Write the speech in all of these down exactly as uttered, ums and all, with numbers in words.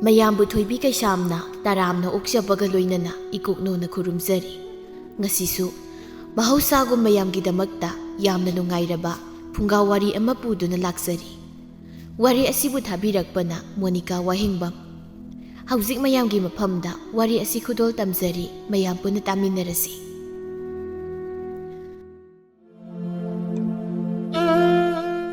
ꯃꯌꯥꯝꯕꯨ ꯊꯣꯏꯕꯤ ꯀꯩꯁꯥꯝꯅ ꯇꯔꯥꯝꯅ ꯑꯣꯛꯆꯕꯒ ꯂꯣꯏꯅꯅ ꯏꯀꯣꯛꯅꯧꯅ ꯈꯨꯔꯨꯝꯖꯔꯤ꯫ ꯉꯁꯤꯁꯨ ꯃꯍꯧꯁꯥꯒꯨꯝ ꯃꯌꯥꯝꯒꯤꯗꯃꯛꯇ ꯌꯥꯝꯅ ꯅꯨꯡꯉꯥꯏꯔꯕ ꯐꯨꯡꯒꯥ ꯋꯥꯔꯤ ꯑꯃ ꯄꯨꯗꯨꯅ ꯂꯥꯛꯆꯔꯤ꯫ ꯋꯥꯔꯤ ꯑꯁꯤꯕꯨ ꯊꯥꯕꯤꯔꯛꯄꯅ ꯃꯣꯅꯤꯀꯥ ꯋꯥꯍꯦꯡꯕꯝ꯫ ꯍꯧꯖꯤꯛ ꯃꯌꯥꯝꯒꯤ ꯃꯐꯝꯗ ꯋꯥꯔꯤ ꯑꯁꯤ ꯈꯨꯗꯣꯜ ꯇꯝꯖꯔꯤ, ꯃꯌꯥꯝ ꯄꯨꯟꯅ ꯇꯥꯃꯤꯟꯅꯔꯁꯤ꯫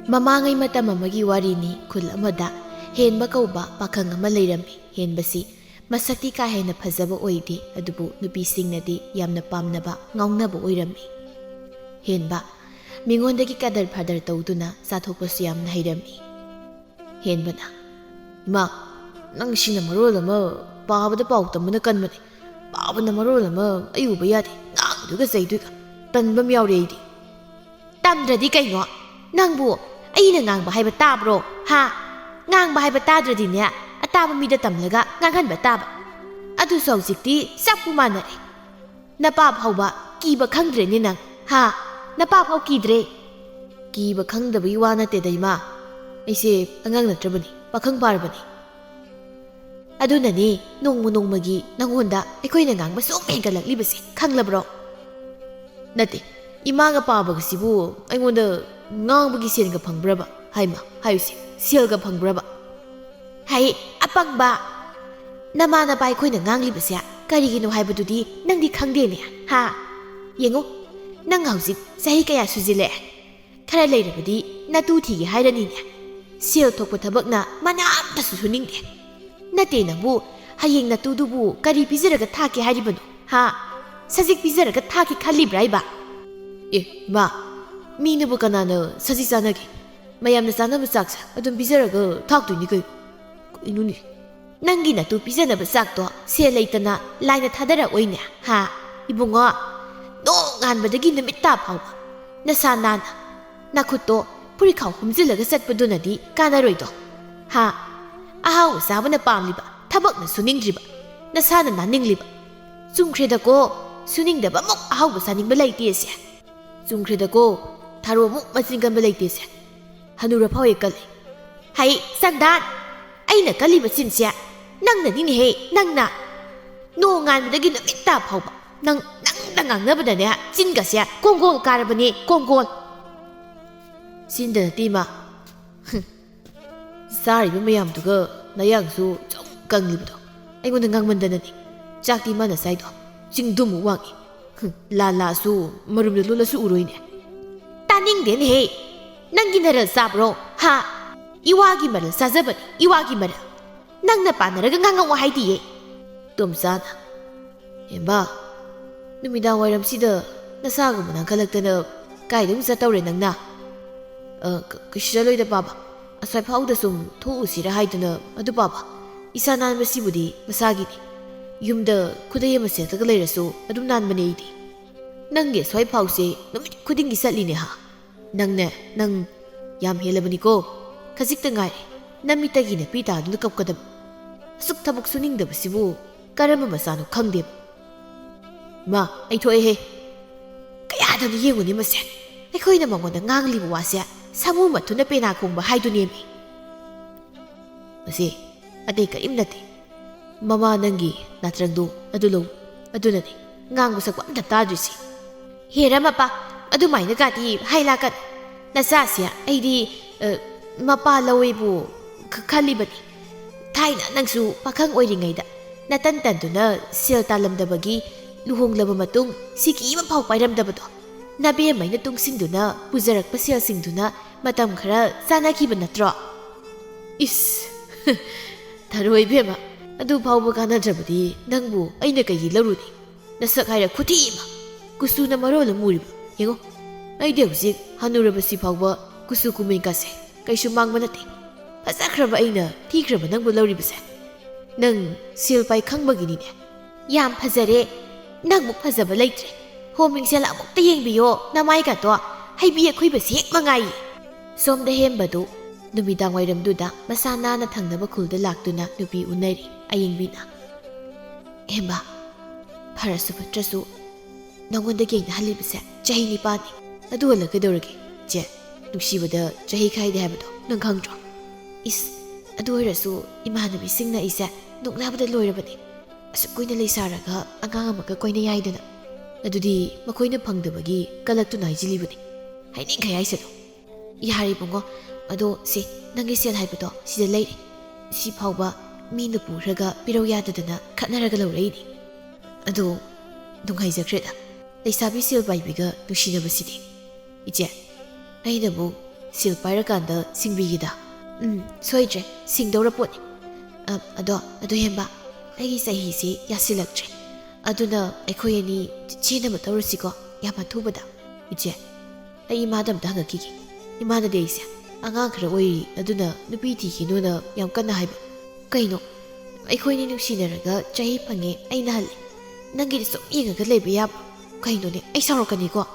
ꯃꯃꯥꯡꯉꯩ ꯃꯇꯝ ꯑꯃꯒꯤ ꯋꯥꯔꯤꯅꯤ꯫ ꯈꯨꯜ ꯑꯃꯗ ꯍꯦꯟꯕ ꯀꯧꯕ ꯄꯥꯈꯪ ꯑꯃ ꯂꯩꯔꯝꯃꯤ꯫ ꯍꯦꯟꯕꯁꯤ ꯃꯁꯛꯇꯤ ꯀꯥ ꯍꯦꯟꯅ ꯐꯖꯕ ꯑꯣꯏꯗꯦ, ꯑꯗꯨꯕꯨ ꯅꯨꯄꯤꯁꯤꯡꯅꯗꯤ ꯌꯥꯝꯅ ꯄꯥꯝꯅꯕ, ꯉꯥꯎꯅꯕ ꯑꯣꯏꯔꯝꯃꯤ꯫ ꯍꯦꯟꯕ ꯃꯤꯉꯣꯟꯗꯒꯤ ꯀꯗꯔ ꯐꯗꯔ ꯇꯧꯗꯨꯅ ꯆꯥꯊꯣꯛꯄꯁꯨ ꯌꯥꯝꯅ ꯍꯩꯔꯝꯃꯤ꯫ ꯍꯦꯟꯕꯅ, "ꯏꯃꯥ, ꯅꯪꯁꯤꯅ ꯃꯔꯣꯜ ꯑꯃ ꯄꯥꯕꯗ ꯄꯥꯎ ꯇꯝꯕꯅ ꯀꯟꯕꯅꯦ, ꯄꯥꯕꯅ ꯃꯔꯣꯜ ꯑꯃ ꯑꯩ ꯎꯕ ꯌꯥꯗꯦ, ꯉꯥꯡꯗꯣꯏꯒ ꯆꯩꯗꯣꯏꯒ, ꯇꯟꯕ ꯑꯃ ꯌꯥꯎꯔꯦ ꯑꯩꯗꯤ꯫" "ꯇꯝꯗ꯭ꯔꯗꯤ ꯀꯩꯅꯣ? ꯅꯪꯕꯨ ꯑꯩꯅ ꯉꯥꯡꯕ ꯍꯥꯏꯕ ꯇꯥꯕ꯭ꯔꯣ? ꯍꯥ? ꯉꯥꯡꯕ ꯍꯥꯏꯕ ꯇꯥꯗ꯭ꯔꯗꯤꯅꯦ, ꯑꯇꯥꯕ ꯃꯤꯗ ꯇꯝꯂꯒ ꯉꯥꯡꯍꯟꯕ ꯇꯥꯕ꯫ ꯑꯗꯨꯁꯨ ꯍꯧꯖꯤꯛꯇꯤ ꯆꯞꯄꯨ ꯃꯥꯟꯅꯔꯦ꯫ ꯅꯄꯥ ꯐꯥꯎꯕ ꯀꯤꯕ ꯈꯪꯗ꯭ꯔꯦꯅꯦ ꯅꯪ, ꯍꯥ? ꯅꯄꯥ ꯐꯥꯎ ꯀꯤꯗ꯭ꯔꯦ?" "ꯀꯤꯕ ꯈꯪꯗꯕꯒꯤ ꯋꯥ ꯅꯠꯇꯦꯗ, ꯏꯃꯥ꯫ ꯑꯩꯁꯦ ꯑꯉꯥꯡ ꯅꯠꯇ꯭ꯔꯕꯅꯤ, ꯄꯥꯈꯪ ꯐꯥꯔꯕꯅꯤ꯫ ꯑꯗꯨꯅꯅꯦ ꯅꯣꯡꯃ ꯅꯣꯡꯃꯒꯤ ꯅꯪꯉꯣꯟꯗ ꯑꯩꯈꯣꯏꯅ ꯉꯥꯡꯕ ꯁꯨꯝ ꯍꯦꯟꯒꯠꯂꯛꯂꯤꯕꯁꯦ, ꯈꯪꯂꯕ꯭ꯔꯣ?" "ꯅꯠꯇꯦ, ꯏꯃꯥꯒ ꯄꯥꯕꯒꯁꯤꯕꯨ ꯑꯩꯉꯣꯟꯗ ꯉꯥꯡꯕꯒꯤ ꯁꯦꯜꯒ ꯐꯪꯕ꯭ꯔꯕ? ꯍꯥꯏꯃ, ꯍꯥꯏꯌꯨꯁꯦ, ꯁꯦꯜꯒ ꯐꯪꯕ꯭ꯔꯕ?" "ꯍꯩ, ꯑꯄꯪꯕ! ꯅꯃꯥ ꯅꯄꯥ ꯑꯩꯈꯣꯏꯅ ꯉꯥꯡꯂꯤꯕꯁꯦ ꯀꯔꯤꯒꯤꯅꯣ ꯍꯥꯏꯕꯗꯨꯗꯤ ꯅꯪꯗꯤ ꯈꯪꯗꯦꯅꯦ, ꯍꯥ? ꯌꯦꯡꯉꯨ, ꯅꯪ ꯍꯧꯖꯤꯛ ꯆꯍꯤ ꯀꯌꯥ ꯁꯨꯖꯤꯜꯂꯛꯑꯦ? ꯈꯔ ꯂꯩꯔꯕꯗꯤ ꯅꯇꯨ ꯊꯤꯒꯦ ꯍꯥꯏꯔꯅꯤꯅꯦ꯫ ꯁꯦꯜ ꯊꯣꯛꯄ ꯊꯕꯛꯅ ꯃꯅꯥ ꯑꯝꯇꯁꯨ ꯁꯨꯅꯤꯡꯗꯦ꯫ ꯅꯠꯇꯦ, ꯅꯪꯕꯨ ꯍꯌꯦꯡ ꯅꯇꯨꯗꯨꯕꯨ ꯀꯔꯤ ꯄꯤꯖꯔꯒ ꯊꯥꯛꯀꯦ ꯍꯥꯏꯔꯤꯕꯅꯣ, ꯍꯥ? ꯁꯖꯤꯛ ꯄꯤꯖꯔꯒ ꯊꯥꯛꯀꯦ ꯈꯜꯂꯤꯕ꯭ꯔꯥ ꯍꯥꯏꯕ?" "ꯑꯦ, ꯏꯃꯥ, ꯃꯤꯅꯕꯨ ꯀꯅꯥꯅ ꯁꯖꯤꯛ ꯆꯥꯅꯒꯦ? ꯃꯌꯥꯝꯅ ꯆꯥꯅꯕ ꯆꯥꯛꯁꯦ ꯑꯗꯨꯝ ꯄꯤꯖꯔꯒ ꯊꯥꯛꯇꯣꯏꯅꯤ ꯀꯩꯅꯣ꯫ ꯀꯩꯅꯣꯅꯦ?" "ꯅꯪꯒꯤ ꯅꯇꯨ ꯄꯤꯖꯅꯕ ꯆꯥꯛꯇꯣ ꯁꯦꯜ ꯂꯩꯇꯅ ꯂꯥꯏꯅ ꯊꯥꯗꯔꯛꯑꯣꯏꯅꯦ, ꯍꯥ? ꯏꯕꯨꯡꯉꯣ, ꯅꯣꯡꯉꯥꯟꯕꯗꯒꯤ ꯅꯨꯃꯤꯠ ꯇꯥ ꯐꯥꯎꯕ ꯅꯁꯥ ꯅꯥꯟꯅ ꯅꯈꯨꯠꯇꯣ ꯐꯨꯔꯤꯠꯈꯥꯎ ꯍꯨꯝꯖꯤꯜꯂꯒ ꯆꯠꯄꯗꯨꯅꯗꯤ ꯀꯥꯟꯅꯔꯣꯏꯗꯣ, ꯍꯥ? ꯑꯍꯥꯎꯕ ꯆꯥꯕꯅ ꯄꯥꯝꯂꯤꯕ, ꯊꯕꯛꯅ ꯁꯨꯅꯤꯡꯗ꯭ꯔꯤꯕ, ꯅꯁꯥꯅ ꯅꯥꯟꯅꯤꯡꯂꯤꯕ꯫ ꯆꯨꯝꯈ꯭ꯔꯦꯗꯀꯣ, ꯁꯨꯅꯤꯡꯗꯕ ꯑꯃꯨꯛ ꯑꯍꯥꯎꯕ ꯆꯥꯅꯤꯡꯕ ꯂꯩꯇꯦꯁꯦ꯫ ꯆꯨꯝꯈ꯭ꯔꯦꯗꯀꯣ, ꯊꯔꯣ ꯑꯃꯨꯛ ꯃꯆꯤꯟ ꯀꯟꯕ ꯂꯩꯇꯦꯁꯦ꯫ ꯍꯅꯨꯔ ꯐꯥꯎ ꯍꯦꯛ ꯀꯜꯂꯤ꯫ ꯍꯩ, ꯆꯟꯗꯥꯟ! ꯑꯩꯅ ꯀꯜꯂꯤꯕ ꯆꯤꯟꯁꯦ ꯅꯪꯅꯅꯤꯅꯦꯍꯦ, ꯅꯪꯅ꯫ ꯅꯣꯡꯉꯥꯟꯕꯗꯒꯤ ꯅꯨꯃꯤꯠ ꯇꯥ ꯐꯥꯎꯕ ꯅꯪ, ꯅꯪꯗ ꯉꯥꯡꯅꯕꯗꯅꯦ, ꯆꯤꯟꯒꯁꯦ ꯀꯣꯡꯒꯣꯜ ꯀꯥꯔꯕꯅꯦ, ꯀꯣꯡꯒꯣꯜ꯫ ꯆꯤꯟꯗ ꯅꯠꯇꯦ, ꯏꯃꯥ꯫ ꯆꯥꯔꯤꯕ ꯃꯌꯥꯝꯗꯨꯒ ꯅꯌꯥꯡꯁꯨ ꯁꯨꯝ ꯀꯪꯂꯤꯕꯗꯣ ꯑꯩꯉꯣꯟꯗ ꯉꯥꯡꯃꯟꯗꯅꯅꯤ꯫ ꯆꯥꯛꯇꯤ ꯃꯥꯅ ꯆꯥꯏꯗꯣ ꯆꯤꯡꯗꯨꯃꯨꯛ ꯋꯥꯡꯉꯤ꯫ ꯍꯨꯝ, ꯂꯥꯂꯥꯁꯨ ꯃꯔꯨꯝꯗ ꯂꯣꯜꯂꯁꯨ ꯎꯔꯣꯏꯅꯦ꯫ ꯇꯥꯅꯤꯡꯗꯦꯅꯦꯍꯦ꯫ ꯅꯪꯒꯤ ꯅꯔꯜ ꯆꯥꯕ꯭ꯔꯣ? ꯍꯥ? ꯏꯋꯥꯒꯤ ꯃꯔꯜ ꯆꯥꯖꯕꯅꯤ, ꯏꯋꯥꯒꯤ ꯃꯔꯜ꯫ ꯅꯪꯅ ꯄꯥꯟꯅꯔꯒ ꯉꯥꯡꯉꯛꯑꯣ ꯍꯥꯏꯗꯤꯌꯦ꯫ ꯇꯣꯝꯆꯥꯅ, "ꯍꯦꯝꯕ, ꯅꯨꯃꯤꯗꯥꯡ ꯋꯥꯏꯔꯝꯁꯤꯗ ꯅꯁꯥꯒꯨꯝꯕ ꯅꯥꯟꯈꯠꯂꯛꯇꯅ ꯀꯥꯏꯗ ꯑꯃꯨꯛ ꯆꯠꯇꯧꯔꯦ ꯅꯪꯅ?" "ꯑ, ꯀ-, ꯀꯩꯁꯨ ꯆꯠꯂꯣꯏꯗ ꯄꯥꯕ꯫ ꯑꯁ꯭ꯋꯥꯏ ꯐꯥꯎꯗ ꯁꯨꯝ ꯊꯣꯛꯎꯁꯤꯔ ꯍꯥꯏꯗꯨꯅ꯫ ꯑꯗꯨ ꯄꯥꯕ, ꯏꯁꯥ ꯅꯥꯟꯕꯁꯤꯕꯨꯗꯤ ꯃꯁꯥꯒꯤꯅꯤ꯫ ꯌꯨꯝꯗ ꯈꯨꯗꯩ ꯑꯃ ꯁꯦꯠꯂꯒ ꯂꯩꯔꯁꯨ ꯑꯗꯨꯝ ꯅꯥꯟꯕꯅꯦ ꯑꯩꯗꯤ꯫ ꯅꯪꯒꯤ ꯑꯁ꯭ꯋꯥꯏ ꯐꯥꯎꯁꯦ ꯅꯨꯃꯤꯠ ꯈꯨꯗꯤꯡꯒꯤ ꯆꯠꯂꯤꯅꯦ ꯍꯥ?" "ꯅꯪꯅꯦ, ꯅꯪ ꯌꯥꯝ ꯍꯦꯜꯂꯕꯅꯤꯀꯣ꯫ ꯈꯖꯤꯛꯇ ꯉꯥꯏꯔꯦ ꯅꯃꯤꯠꯇꯒꯤ ꯅꯄꯤ ꯇꯥꯗꯨꯅ ꯀꯞꯀꯗꯕ꯫ ꯑꯁꯨꯛ ꯊꯕꯛ ꯁꯨꯅꯤꯡꯗꯕꯁꯤꯕꯨ ꯀꯔꯝꯕ ꯃꯆꯥꯅꯣ ꯈꯪꯗꯦꯕ꯫ ꯃꯥ, ꯑꯩ ꯊꯣꯛꯑꯦꯍꯦ꯫ ꯀꯌꯥꯗꯅꯣ ꯌꯦꯡꯉꯨꯅꯦ ꯃꯁꯦ꯫ ꯑꯩꯈꯣꯏꯅ ꯃꯉꯣꯟꯗ ꯉꯥꯡꯂꯤꯕ ꯋꯥꯁꯦ ꯁꯥꯃꯨ ꯃꯊꯨꯟꯅ ꯄꯦꯅꯥ ꯈꯣꯡꯕ ꯍꯥꯏꯗꯨꯅꯦꯃꯤ꯫ ꯃꯁꯤ ꯑꯇꯩ ꯀꯔꯤꯝ ꯅꯠꯇꯦ꯫ ꯃꯃꯥ ꯅꯪꯒꯤ ꯅꯥꯇ꯭ꯔꯪꯗꯣ ꯑꯗꯨ ꯂꯧ꯫ ꯑꯗꯨꯅꯅꯤ ꯉꯥꯡꯕ ꯁꯛꯄ ꯑꯝꯇ ꯇꯥꯗ꯭ꯔꯤꯁꯤ꯫" "ꯍꯦꯔꯥ ꯃꯄꯥ, ꯑꯗꯨꯃꯥꯏꯅꯒꯗꯤ ꯍꯥꯏꯂꯥꯛꯀꯅꯨ꯫ ꯅꯆꯥꯁꯦ ꯑꯩꯗꯤ, ꯑ, ꯃꯄꯥ ꯂꯧꯋꯦꯕꯨ ꯈ-, ꯈꯜꯂꯤꯕꯅꯤ꯫ ꯊꯥꯏꯅ ꯅꯪꯁꯨ ꯄꯥꯈꯪ ꯑꯣꯏꯔꯤꯉꯩꯗ ꯅꯇꯟ ꯇꯟꯗꯨꯅ ꯁꯦꯜ ꯇꯥꯜꯂꯝꯗꯕꯒꯤ ꯂꯨꯍꯣꯡꯂꯕ ꯃꯇꯨꯡ ꯁꯤꯀꯤ ꯑꯃ ꯐꯥꯎ ꯄꯥꯏꯔꯝꯗꯕꯗꯣ ꯅꯕꯦꯝꯃꯩꯅ ꯇꯨꯡꯁꯤꯟꯗꯨꯅ ꯄꯨꯖꯔꯛꯄ ꯁꯦꯜꯁꯤꯡꯗꯨꯅ ꯃꯇꯝ ꯈꯔ ꯆꯥꯟꯅꯈꯤꯕ ꯅꯠꯇ꯭ꯔꯣ?" "ꯏꯁ, ꯊꯔꯣꯏ ꯏꯕꯦꯝꯃ, ꯑꯗꯨ ꯐꯥꯎꯕ ꯀꯥꯟꯅꯗ꯭ꯔꯕꯗꯤ ꯅꯪꯕꯨ ꯑꯩꯅ ꯀꯩꯒꯤ ꯂꯧꯔꯨꯅꯤ? ꯅꯁꯛ ꯍꯥꯏꯔ ꯈꯨꯊꯤ ꯑꯃ, ꯀꯨꯆꯨꯅ ꯃꯔꯣꯜ ꯑꯃ ꯃꯨꯔꯤꯕ꯫ ꯌꯦꯡꯉꯣ, ꯑꯩꯗꯤ ꯍꯧꯖꯤꯛ ꯍꯅꯨꯔꯕꯁꯤ ꯐꯥꯎꯕ ꯀꯨꯆꯨ ꯀꯨꯃꯦꯟꯒꯁꯦ ꯀꯩꯁꯨ ꯃꯥꯡꯕ ꯅꯠꯇꯦ꯫ ꯐꯖꯈ꯭ꯔꯕ ꯑꯩꯅ ꯊꯤꯈ꯭ꯔꯕ ꯅꯪꯕꯨ ꯂꯧꯔꯤꯕꯁꯦ꯫ ꯅꯪ ꯁꯦꯜ ꯄꯥꯏ ꯈꯪꯕꯒꯤꯅꯤꯅꯦ꯫" "ꯌꯥꯝ ꯐꯖꯔꯦ꯫ ꯅꯪꯃꯨꯛ ꯐꯖꯕ ꯂꯩꯇ꯭ꯔꯦ꯫ ꯍꯣ ꯃꯤꯡꯁꯦꯜ ꯑꯃꯨꯛꯇ ꯌꯦꯡꯕꯤꯌꯣ, ꯅꯃꯥꯏꯒꯗꯣ ꯍꯩꯕꯤ ꯑꯈꯨꯏꯕꯁꯤ ꯍꯦꯛ ꯃꯉꯥꯏꯌꯦ꯫" ꯁꯣꯝꯗ ꯍꯦꯝꯕꯗꯨ ꯅꯨꯃꯤꯗꯥꯡ ꯋꯥꯏꯔꯝꯗꯨꯗ ꯃꯁꯥ ꯅꯥꯟꯅ ꯊꯪꯅꯕ ꯈꯨꯜꯗ ꯂꯥꯛꯇꯨꯅ ꯅꯨꯄꯤ ꯎꯅꯔꯤ꯫ ꯑꯌꯤꯡꯕꯤꯅ, "ꯍꯦꯝꯕ, ꯐꯔꯁꯨ ꯐꯠꯇ꯭ꯔꯁꯨ ꯅꯉꯣꯟꯗꯒꯤ ꯑꯩꯅ ꯍꯜꯂꯤꯕꯁꯦ ꯆꯍꯤ ꯅꯤꯄꯥꯟꯅꯤ꯫ ꯑꯗꯨ ꯍꯜꯂ ꯀꯩꯗꯧꯔꯒꯦ? ꯆꯦ, ꯅꯨꯡꯁꯤꯕꯗ ꯆꯍꯤ ꯈꯥꯏꯗꯦ ꯍꯥꯏꯕꯗꯣ ꯅꯪ ꯈꯪꯗ꯭ꯔꯣ?" "ꯏꯁ, ꯑꯗꯨ ꯑꯣꯏꯔꯁꯨ ꯏꯃꯥꯟꯅꯕꯤꯁꯤꯡꯅ ꯑꯩꯁꯦ ꯅꯣꯛꯅꯕꯗ ꯂꯣꯏꯔꯕꯅꯤ꯫ ꯑꯁꯨꯛ ꯀꯨꯏꯅ ꯂꯩꯁꯥꯔꯒ ꯑꯉꯥꯡ ꯑꯃꯒ ꯀꯣꯏꯅ ꯌꯥꯏꯗꯅ꯫ ꯑꯗꯨꯗꯤ ꯃꯈꯣꯏꯅ ꯐꯪꯗꯕꯒꯤ ꯀꯂꯛꯇꯨꯅ ꯍꯥꯏꯖꯤꯜꯂꯤꯕꯅꯤ꯫ ꯍꯥꯏꯅꯤꯡꯈꯩ ꯍꯥꯏꯁꯅꯨ꯫ ꯌꯥꯔꯦ ꯏꯕꯨꯡꯉꯣ, ꯑꯗꯣ ꯁꯦ, ꯅꯪꯒꯤ ꯁꯦꯜ ꯍꯥꯏꯕꯗꯣ ꯁꯤꯗ ꯂꯩꯔꯦ꯫ ꯁꯤ ꯐꯥꯎꯕ ꯃꯤꯅ ꯄꯨꯈ꯭ꯔꯒ ꯄꯤꯔꯧ ꯌꯥꯗꯗꯅ ꯈꯠꯅꯔꯒ ꯂꯧꯔꯛꯏꯅꯤ꯫ ꯑꯗꯣ ꯅꯨꯡꯉꯥꯏꯖꯈ꯭ꯔꯦꯗ, ꯂꯩꯁꯥꯕꯤ ꯁꯦꯜ ꯄꯥꯏꯕꯤꯒ ꯅꯨꯡꯁꯤꯅꯕꯁꯤꯗꯤ꯫ ꯏꯆꯦ, ꯑꯩꯅꯕꯨ ꯁꯦꯜ ꯄꯥꯏꯔꯀꯥꯟꯗ ꯁꯤꯡꯕꯤꯒꯦꯗ꯫ ꯎꯝ, ꯁꯣꯏꯗ꯭ꯔꯦ, ꯁꯤꯡꯗꯧꯔ ꯄꯣꯠꯅꯤ꯫ ꯑ, ꯑꯗꯣ, ꯑꯗꯣ ꯍꯦꯝꯕ, ꯑꯩꯒꯤ ꯆꯍꯤꯁꯦ ꯌꯥꯁꯤꯜꯂꯛꯇ꯭ꯔꯦ꯫ ꯑꯗꯨꯅ ꯑꯩꯈꯣꯏ ꯑꯅꯤ ꯆꯦꯟꯅꯕ ꯇꯧꯔꯁꯤꯀꯣ, ꯌꯥꯝ ꯑꯊꯨꯕꯗ꯫ ꯏꯆꯦ, ꯑꯩ ꯏꯃꯥꯗ ꯑꯝꯇ ꯍꯪꯉꯛꯈꯤꯒꯦ꯫ ꯏꯃꯥꯅꯗꯤ ꯑꯩꯁꯦ ꯑꯉꯥꯡ ꯈꯔ ꯑꯣꯏꯔꯤ, ꯑꯗꯨꯅ ꯅꯨꯄꯤ ꯊꯤꯈꯤꯅꯨꯅ ꯌꯥꯝ ꯀꯟꯅ ꯍꯥꯏꯕ꯫ ꯀꯩꯅꯣ, ꯑꯩꯈꯣꯏꯅꯤ ꯅꯨꯡꯁꯤꯅꯔꯒ ꯆꯍꯤ ꯐꯪꯉꯦ ꯑꯩꯅ ꯍꯜꯂꯦ꯫ ꯅꯪꯒꯤꯗꯤ ꯁꯨꯝ ꯌꯦꯡꯉꯒ ꯂꯩꯕ ꯌꯥꯕ? ꯀꯩꯅꯣꯅꯦ, ꯑꯩ ꯁꯥꯎꯔꯛꯀꯅꯤꯀꯣ꯫